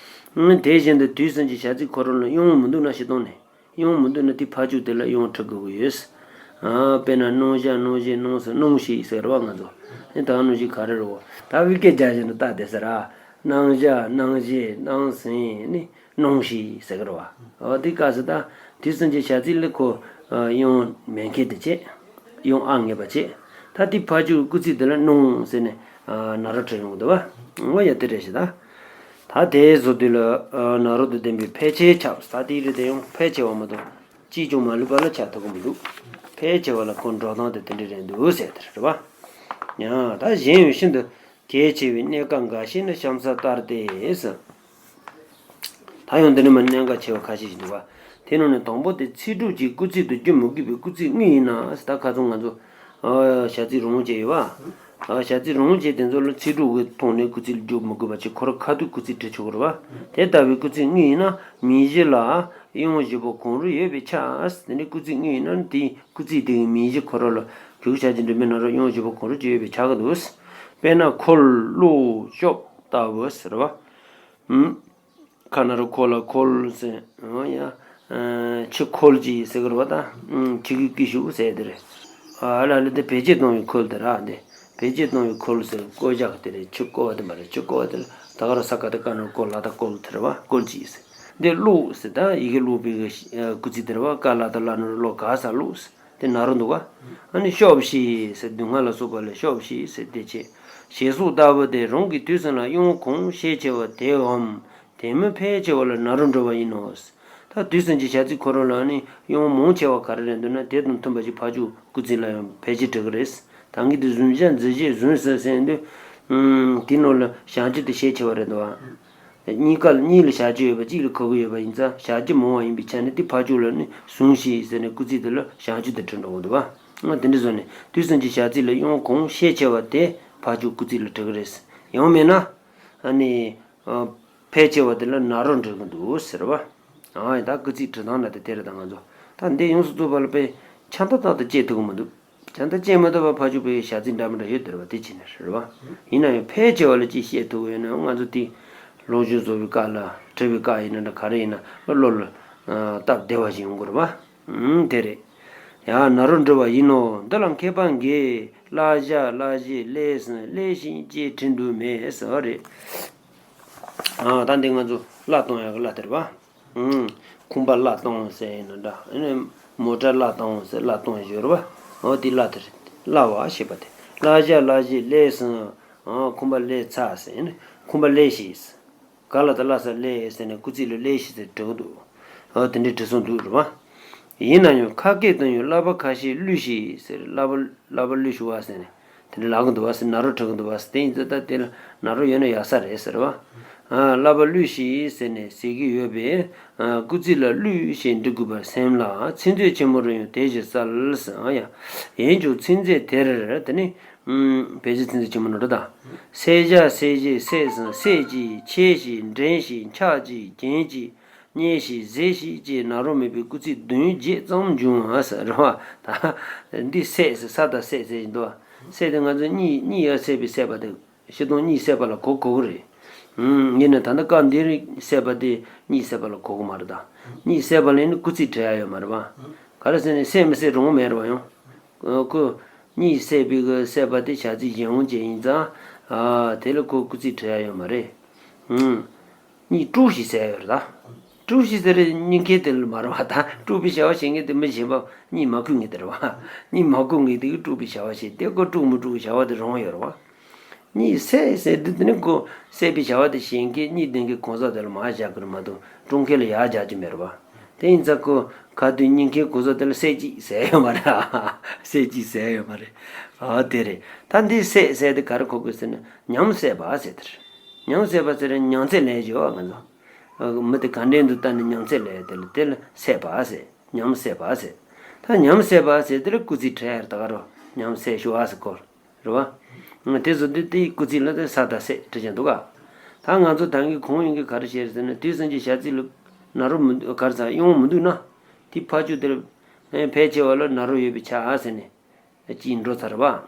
ཨང་དེ་བཞིན་དུ་དུས་གསུམ་གྱི་བྱ་ཚིག་ཁོ་རང་ལ་དབྱངས་མི་འདུག་ན་ཞིག་གཏོང་ནས། དབྱངས་མི་འདུག་ན་དེ་ཕ་ཅུ་དེ་ལ་དབྱངས་འབྲི་དགོས་ཀྱི་ཡོད། ཨ་དཔེར་ན་གནང་བཞག་གནང་བཞེས་གནང་ཟེར་གནང་ཞིག་ཟེར་བ་ང་ཚོ། ཨེ་ད་གནང་ཞིག་ག་རེ་རེད་བ། ད་དབུས་སྐད་རྒྱག་བཞིན་དུ་ལྟ་བསྡད་ཟེར་ཨ། གནང་བཞག་གནང་བཞེས་གནང་ཟེར་ནི་གནང་ཞིག་ཟེར་གི་རེད་བ། ཨོ་དེ་སྐབས་སུ་ད་དུས་གསུམ་གྱི་བྱ་ཚིག་ལ་ཁོ་དབྱངས་མེད་མཁན་དེ་བྱས། དབྱངས་ཨ་ངེས་པ་བྱས། ད་དེ་ཕ་ཅུ་སྐུལ་ཚིག་དེ་ལ་གནང་ཟེར་ནས་ན་རོ་འབྲི་ཡོང་གི་འདུག་བ། འོ་ཡ་དེ་རེད་ཤི་ད། ད་དེ་བཟོ་དུས་ལ་ན་རོ་དང་ལྡན་པའི་ཕལ་ཆེར་ཁྱབ། ད་དེའི་རིགས་དེ་ཡང་ཕལ་ཆེ་བ་མ་གཏོགས་གཅིག་ཀྱང་མ་ལུས་པ་ལ་ཁྱབ་ཐུབ་ཀྱི་མི་འདུག་ཕལ་ཆེ་བ་ལ་ཁོ་འགྲོ་སྟངས་དེ་དེ་འདྲ་རེད་འདུག་ཟེར་དེ་རེད་བ། ཡང་ད་གཞན་ཡང་ཤིན་ཏུ་གལ་ཆེ་བའི་གནད་ཀ་འགའ་ཞིག་ནི་གཤམ་ས་ལྟར་ཏེ་ཟེར། ད་ཡང་འདི་ནི་མ་གནད་འགག་ཆེ་བ་ཁ་ཤས་ཤིག་འདུག་བ། དེ་ནང་ནས་དང་པོ་དེ་ཚིག་གྲོགས་ཀྱི་སྐུལ་ཚིག་ཏུ་བསྒྱུར་མི་དགོས་པའི་སྐུལ་ཚིག་དངོས་ཡིན་ན་ཟེར། ད་ཁ་སང་ང་ཚོ་ཨ་བྱ་ཚིག་རང་དབང་ཅན་ཡོད་བ། ཨ་བྱ་ཚིག་རང་དབང་ཅན་དེ་ཚོ་ལ་ཚིག་གྲོགས་ཀྱི་ཐོག་ནས་སྐུལ་ཚིག་ལ་བསྒྱུར་མི་དགོས་པ་བྱས་ཁོ་རང་ཁ་ཐུག་སྐུལ་ཚིག་བྲིས་ཆོག་གི་རེད་བ། དེ་ལྟ་བུའི་སྐུལ་ཚིག་དངོས་ཡིན་ན་མིང་གཞི་ལ་དབྱངས་བཞི་པོ་གང་རུང་ཡོད་པས་ཁྱབ། དེ་ནས་སྐུལ་ཚིག་དངོས་ཡིན་ན་དེའི་སྐུལ་ཚིག་དེའི་མིང་གཞི་ཁོ་རང་ལ་གི་གུ་ཞབས་ཀྱུ་འབྲུ་མའི་ན་རོ་དབྱངས་བཞི་པོ་གང་རུང་ཅིག་ཡོད་པས་ཁྱབ་ཀྱི་འདུག་དཔེར་ན་ཁོལ་གློག་སྐྱོབ་ལྟ་བུ་ཟེར་བ། ཨུམ། ཁ་ན་རོ་ཁོ་ལ་ཁོལ་ཟེར། ཨོ་ཡ། ཨ་ཆུ་ཁོལ་གྱིས་ཟེར་གི་རེད་བ་ད། ཨུམ། ཆུ་གིས་བསྐུས་ཤོག་ཟེར་དེ་རེད། ཨ་ལ་ལ་དེ་བེད་སྤྱོད་གཏོང་བའི་ཁོལ་དེ་ར་དེ། བེད་སྤྱོད་གཏོང་བའི་ཁོལ་ཟེར་བསྐོལ་བཞག་གི་དེ་རེད། ཆུ་བསྐོལ་བ་དེ་མ་རེད། ཆུ་བསྐོལ་བ་དེ་ལ་ད་ག་རང་ས་ཀ་ད་ཀ་ན་རོ་ཀོ་ལ་ད་ཀོལ་དེ་རེད་བ། ཀོལ་གྱིས་ཟེར། འདི་བླུགས་ཟེར། ད་ཡི་གེ་བླུགས་པའི་གི་སྐུལ་ཚིག་དེ་རེད་བ། ཀ་ལ་ཏ་ལ་ན་རོ་ལོ་ག་ས་བླུགས་ཟེར། དེ་ན་རོ་འདུག་ག་ཨ་ནི་ཤོབ་ཤིག་ཟེར། སྡུག་བསྔལ་ལ་སོགས་པ་ལས་ཤོབ་ཤིག་ཟེར། དེ་བྱས། ཞེས་སོགས་ལྟ་བུ་སྟེ། རང་གི་དུས་གསུམ་ལ་དབྱུང་བ་གང་ཤས་ཆེ་བ་དེའམ། དེ་མིན་ཕལ་ཆེ་བ་ལ་ན་རོ་འགྲོ་བ་ཡིན་ནོ། ད་དུས་གསུམ་གྱི་བྱ་ཚིག་ཁོ་རང་ལ་ནི་དབྱུང་བ་མང་ཆེ་བ་ག་རེ་རེད་འདུག་ན། དེ་དང་མཐུན་པ་ཞིག་ཕར་ཕྱོགས་སྐུལ་ཚིག་ལ་ཡང་ཕལ་ཆེར་འགྲིག་གི་རེད། ད་གིན་དེ་ཟུང་བཞག་འཛིན་བྱེད་ཟུང་ཟེར་ཟེར་དུས། ཨུམ། དེའི་ནང་ལ་བྱ་སྤྱོད་དེ་ཤས་ཆེ་བ་རེད་འདུག་ཨ། གཉིས་ཀ་ལ་གཉིས་ལ་བྱ་སྤྱོད་ཡོད་པ་གཅིག་ལ་གོ་གི་ཡོད་པ་ཡིན་ཙང་། བྱ་སྤྱོད་མང་བ་ཡིན་པའི་ཆ་ནས་དེ་ཕར་ཕྱོགས་ལ་ནི་ཟུང་ཞིག་ཟེར་ནས་སྐུལ་ཚིག་དེ་ལ་བྱ་སྤྱོད་དེ་འབྲི་འགྲོ་གི་འདུག་བ། ང་དེ་འདྲ་བཟོས་ནས་དུས་གསུམ་གྱི་བྱ་ཚིག་ལ་དབྱུང་བ་གང་ཤས་ཆེ་བ་དེ་ཕར་ཕྱོགས་སྐུལ་ཚིག་ལ་འབྲི་གི་རེད། ཡང་མིན་ན། ཨ་ནི། ཨ། ཕལ་ཆེ་བ་དེ་ལ་ན་རོ་འབྲི་གི་འདུག་ཟེར་བ། ཨ། ད་སྐུལ་ཚིག་འབྲི་སྟངས་ལ་དེ་དེ་རེད། ད་ང་ཚོ་ད་འདི་ཡོངས་སུ་རྫོགས་པ་ལ་དཔེ་ཆ་འདྲ་ཏག་ཏག་བཅད་ཐུབ་ཀྱི་མི་འདུག་ཆ་འདྲ་བཅད་མ་ཐུབ་པ་ཕར་ཕྱོགས་པའི་བྱ་ཚིག་འདྲ་མི་འདྲ་ཡོད་དེ་རེད་བ། དེ་བྱས་ནས་རེད་བ། ཡིན་ན་ཡང་ཕལ་ཆེ་བ་ལ་ཅིག་བཤད་ཐུབ་ཀྱི་ཡོད་ན། ང་ཚོ་དེ་སློབ་སྦྱོང་བཟོ་བའི་སྐབས་ལ། ཁྲིད་པའི་སྐབས་ཡིན་ན་འདྲ། ག་རེ་ཡིན་ན་བློ་ལ་སྟབས་བདེ་བ་ཞིག་ཡོང་གི་རེད་བ། ཨུམ། དེ་རེད། ཡང་ན་རོ་འབྲི་བ་ཡིན་ནོ། འདི་ལ་མཁས་པ་འགས། ལ་ཞ་ལ་ཞེས་ལས་ཟིན་ལས་ཤིང་ཅེས་བྲིས་འདུག་མེད་ཟེར་བ་རེད། ཨ། ད་འདི་ང་ཚོ་གླ་གཏོང་ཡག་གི་གླ་དེ་རེད་བ། ཨུམ། ཁང་པ་གླ་གཏོང་ཟེར་ཡིན་ན་འདྲ། ཨ་ནི་མོ་ཊ་གླ་གཏོང་ཟེར། གླ་གཏོང་ཡག་ཡོད་རེད་བ། འོ་དེ་གླ་དེ་རེད། གླ་བ་ཞེས་པ་དེ། ལ་ཞ་ལ་ཞེས་ལས་ཟིན། ཨ། ཁང་པ་ལས་ཚར་ཟེར། ཨ་ནི་ཁང་པ་ལས་ཤིག་ཟེར། ག་ལ་ཏ་ལ་ས་ལས་ཟེར་ནས་སྐུལ་ཚིག་ལ་ལས་ཤིག་ཟེར་འབྲི་གི་འདུག་ཨ། དེ་འདྲའི་འབྲི་སྲོལ་འདུག་རེད་བ། ཡིན་ན་ཡང་ཁ་སྐད་དུ་ཡང་བསླབ་པ་ཁ་ཤས་བསླུས་ཤིག་ཟེར། བསླབ་པ་བསླབ་པ་བསླུས་ཤིག་བ་ཟེར་ནས་དེ་འདྲ་ལབ་གི་འདུག་བ་ཟེར། ན་རོ་འབྲི་གི་འདུག་བ་ཟེར། དེ་ཡིན་ཙང་ད་དེ་ལ་ན་རོ་ཡོད་ན་ཡག་ས་རེད་ཟེར་བ། ཨ། བསླབ་པ་བསླུས་ཤིག་ཟེར་ནས་ཟེར་གྱི་ཡོད་པས། ཨ། སྐུལ་ཚིག་ལ་བསླུས་ཞེས་འབྲི་དགོས་པར་སེམས་ལ། ཚིག་མཛོད་ཆེན་མོ་རུ་ཡང་དེ་བཞིན་གསལ་ཟེར། ཨ་ཡ། ཡིན་ཀྱང་ཚིག་མཛོད་དེར་དེ་ནི། ཨུམ། བོད་ཀྱི་ཚིག་མཛོད་ཆེན་མོ་ནང་འགྲོ་དང་། བསད་བྱ་བསད་བྱེད་བསད་ཟིན་བསད་ཀྱིས་བྱས་ཤིག་འདྲེན་ཞིག་འཆག་ཅིག་བརྒྱན་ཅིག་བརྙས་ཤིག་བཟེད་ཞིག་ཅེས་ན་རོ་མེད་པའི་སྐུལ་ཚིག་བདུན་བརྒྱད་ཙམ་འབྱུང་བ་ཟེར་བ་དང་། འདི་བསད་ཟེར། ས་དང་བསད་ཟེར་གྱི་འདུག་བ། བསད་དེ་ང་ཚོ་གཉིད་གཉིད་ཡ་བསད་པའི་བསད་པ་དེ། སྤྱིར་བཏང་གཉིད་སད་པ་ལ་གོ་གོ་གི་རེད། ཨུམ། ཡིན་ནའི་ད་ལྟ་སྐབས་འདིར་བསད་པ་དེ་གཉིད་སད་པ་ལ་གོ་གི་མ་རེད་ད། གཉིད་སད་པ་ལ་ཡིན་ན་སྐུལ་ཚིག་བྲི་ཡ་ཡོད་མ་རེད་བ། ག་རེ་ཟེར་ན་བསད་མི་བསད་རུང་བ་མེད་རེད་བ་ཡང་། ཨ། ཁོ་གཉིད་སད་པའི་གི་སད་པ་དེ་བྱ་ཚིག་གཞན་དབང་ཅན་ཡིན་ཙང་། ཨ། དེ་ལ་ཁོ་སྐུལ་ཚིག་བྲི་ཡ་ཡོད་མ་རེད། ཨུམ། གཉིད་དཀྲུགས་ཤིག་ཟེར་ཡ་ཡོད་རེད་ད། དཀྲུགས་ཤིག་ཟེར་རེད། གཉིད་མཁན་དེ་ལ་མ་རེད་བ། ད་དཀྲུགས་པའི་བྱ་བ་བྱེད་མཁན་དེ་མི་གཞན་པ་གཉིད་མ་ཁུག་མཁན་དེ་རེད་བ། གཉིད་མ་ཁུག་མཁན་དེ་གིས་དཀྲུགས་པའི་བྱ་བ་བྱེད། དེ་ཁོ་དཀྲུགས་མི་དཀྲུགས་བྱ་བ་དེ་རང་ཡོད་རེད་བ། གཉིད་སད་ཟེར་དུས་དེ་ནི་ཁོ་སད་པའི་བྱ་བ་དེ་བྱེད་མཁན་གཉིད་སྡོད་མཁན་གང་ཟག་དེ་ལ་མར་བཞག་གི་རེད་མ་གཏོགས་དཀྲུག་མཁན་ལ་ཡར་བཞག་རྒྱུ་མེད་རེད་བ། དེ་ཡིན་ཙང་ཁོ་ག་དུས་གཉིད་མཁན་གང་ཟག་དེ་ལ་བསད་ཅིག་ཟེར་ཡོད་མ་རེད། བསད་ཅིག་ཟེར་ཡོད་མ་རེད། ཨ། དེ་རེད། ད་འདི་བསད་ཟེར་དེ་ག་རེ་གོ་དགོས་ཟེར་ན་ཉམས་སད་པ་ཟེར་དེ་རེད། ཉམས་སད་པ་ཟེར་ན་ཉམས་ཚད་ལེན་བྱེད་པ། ང་ཚོ་མི་དེ་ག་འདྲ་འདུག་ལྟ་ནས་ཉམས་ཚད་ལེན་དེ་ལ། དེ་ལ་སད་པ་ཟེར། ཉམས་སད་པ་ཟེར། ད་ཉམས་སད་པ་ཟེར་དེ་ལ་སྐུལ་ཚིག་བྲི་ཡ་རེད། ད་ག་རེ་ཉམས་སད་ཤོག་ཨ་ཟེར་གོ། རེད་བ། དེ་བཟོ་དུས་དེའི་སྐུལ་ཚིག་ལ་དེ་ས་དང་བསད་བྲིས་ཀྱང་འདུག་ག་ད་ང་ཚོ་ད་གིན་གང་ཡིན་གྱི་ག་རེ་བྱས་ཟེར་ན། དུས་གསུམ་གྱི་བྱ་ཚིག་ལ་ན་རོ་མི་འདུག་ག་རེ་ཟེར། དབྱུང་བ་མི་འདུག་ན། དེ་ཕར་ཕྱོགས་དེར་ཕལ་ཆེ་བ་ལ་ན་རོ་ཡོད་པས་ཁྱབ་ཨ་ཟེར་ནས་ཅིག་འགྲོ་ཚར་བ།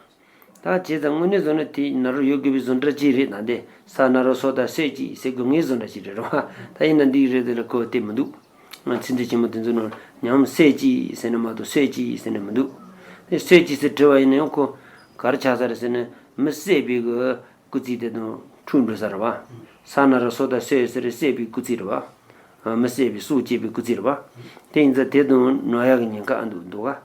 ད་བྱས་ཙང་དངོས་གནས་བཟོ་ན་དེ་ན་རོ་ཡོད་དགོས་པའི་བཟོ་འདྲ་ཅིག་རེད། ད་འདི་ས་ན་རོ་སོ་ད་བསད་ཅིག་ཟེར་དགོས་ངེས་བཟོ་འདྲ་ཅིག་རེད། རེད་བ། ད་ཡིན་ན་འདི་རེད། དེ་ལ་གོ་བདེ་མི་འདུག་ང་ཚིག་མཛོད་ཆེན་མོ་དེ་ཚོ་ནང་ཉམས་སད་ཅིག་ཟེར་ནས་མ་གཏོགས་བསད་ཅིག་ཟེར་ནས་མི་འདུག་དེ་བསད་ཅིག་ཟེར་བྲིས་པ་ཡིན་ན་ཡང་ཁོ་ག་རེ་ཆགས་ས་རེད་ཟེར་ན། མི་བསད་པའི་གི་སྐུལ་ཚིག་དེ་དང་འཁྲུག་འགྲོ་ས་རེད་བ། ས་ན་རོ་སོ་ད་བསད་ཟེར་བསད་པའི་སྐུལ་ཚིག་རེད་བ། མི་བསད་པའི་སྲོག་བཅད་པའི་སྐུལ་ཚིག་རེད་བ། དེ་ཡིན་ཙང་དེ་དང་ནོར་ཡག་གི་ཉེན་ཁ་ཨ་འདུག་འདུག་ག་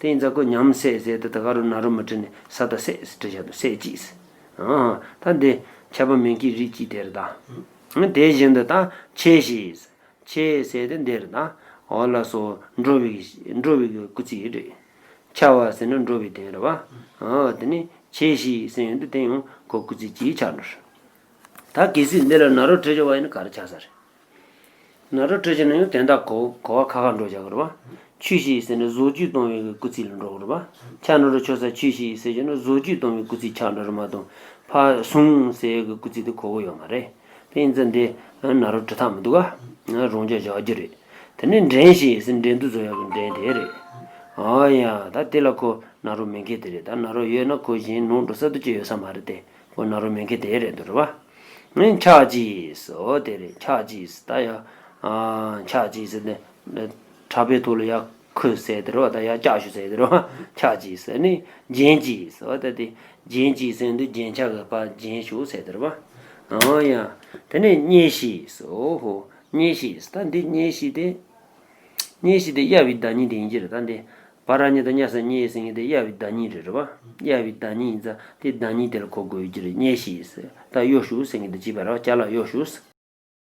དེ་ཡིན་ཙང་ཁོ་ཉམས་སད་ཟེར་དེ་ད་ག་རུ་ན་རོ་མི་བྲི་ནས་ས་ད་བསད་ཟེར་བྲིས་བཞག་འདུག་བསད་ཅིག་ཟེར། ཨ། ད་འདི་ཁྱབ་པ་མིང་གི་རིགས་གཅིག་དེ་རེད་ད། དེ་བཞིན་དུ་ད་ཆད་ཤིག་ཟེར། ཆད་ཟེར་དེ་འདི་རེད་ད། འོ་ལགས་སོ། འགྲོ་བའི་འགྲོ་བའི་གི་སྐུལ་ཚིག་རེད། འཆག་པ་ཟེར་ན་འགྲོ་བའི་དོན་རེད་བ། ཨ། དེ་ནི་ཆད་ཤིག་ཟེར་ཡོང་དུས་དེ་ཡང་ཁོ་སྐུལ་ཚིག་གཅིག་ཆགས་འགྲོ། ད་གལ་སྲིད་འདི་ལ་ན་རོ་བྲིས་བྱས་པ་ཡིན་ན་ག་རེ་ཆགས་ས་རེད། ན་རོ་བྲིས་བྱས་ན་ཡང་དོན་དག་གོ་གོ་བ་ཁ་ཁ་འགྲོ་བཞག་གི་རེད་བ། ཆུད་ཤིག་ཟེར་ནས་བཟོ་བཅོས་གཏོང་བའི་སྐུལ་ཚིག་ལ་འགྲོ་གི་རེད་བ། ཆ་ན་རོ་ཆོ་ས་ཆུད་ཤིག་ཟེར་བྱས་ན་བཟོ་བཅོས་གཏོང་བའི་སྐུལ་ཚིག་ཆགས་འགྲོ་རེད་མ་གཏོགས་ཕར་སོང་ཟེར་གི་སྐུལ་ཚིག་དེ་གོ་གི་ཡོད་མ་རེད། དེ་ཡིན་ཙང་འདི་ན་རོ་བྲི་ཐབས་མི་འདུག་ག་རང་འཇགས་བཞག་རྒྱུ་རེད། དེ་ནས་འདྲེན་ཞིག་ཟེར་འདྲེན་དུ་བཟོ་ཡག་གི་འདྲེན་དེ་རེད། ཨ་ཡ། ད་དེ་ལ་ཁོ་ན་རོ་མེད་མཁན་དེ་རེད། ད་ན་རོ་ཡོད་ན་ཁོ་གཞན་ནང་འགྲོ་ས་དེ་ཅི་ཡོད་ས་མ་རེད་དེ། ཁོ་ན་རོ་མེད་མཁན་དེ་རེད་འདུག་རེད་བ། ཨ། འཆག་ཅིག་ཟེར། འོ་དེ་རེད། འཆག་ཅིག་ཟེར། ད་ཡ། ཨ། འཆག་ཅིག་ཟེར་ནས་ཕྲག་པའི་ཐོག་ལ་ཡར་ཁུར་ཟེར་དེ་རེད་བ། ད་ཡར་བཀྱག་ཤོག་ཟེར་དེ་རེད་བ། འཆག་ཅིག་ཟེར་ནས་བརྒྱན་ཅིག་ཟེར། འོ་ད་དེ་བརྒྱན་ཅིག་ཟེར་དུས་རྒྱན་ཆ་གི་ཕར་བརྒྱན་ཤོག་ཟེར་དེ་རེད་བ། ཨོ་ཡ། དེ་ནས་བརྙས་ཤིག་ཟེར། ཨོ་ཧོ། གཉེན་བཤེས། ད་འདི་གཉེན་བཤེས་དེ། གཉེན་བཤེས་དེ་གཡར་བའི་བརྡ་རྙིང་དེ་ཡིན་གྱི་རེད། ད་འདི་བ་ར་ཉ་ད་གཉ་ས་གཉེན་ཟེར་མཁན་དེ་གཡར་བའི་བརྡ་རྙིང་རེད། རེད་པ། གཡར་བའི་བརྡ་རྙིང་ཡིན་ཙང་དེ་བརྡ་རྙིང་དེ་ལ་གོ་དགོས་ཀྱི་རེད། གཉེན་བཤེས། ད་གཡོ་ཞུ་ཟེར་མཁན་དེ་བྱས་པ་རེད་པ། ཅ་ལག་གཡོ་ཞུ།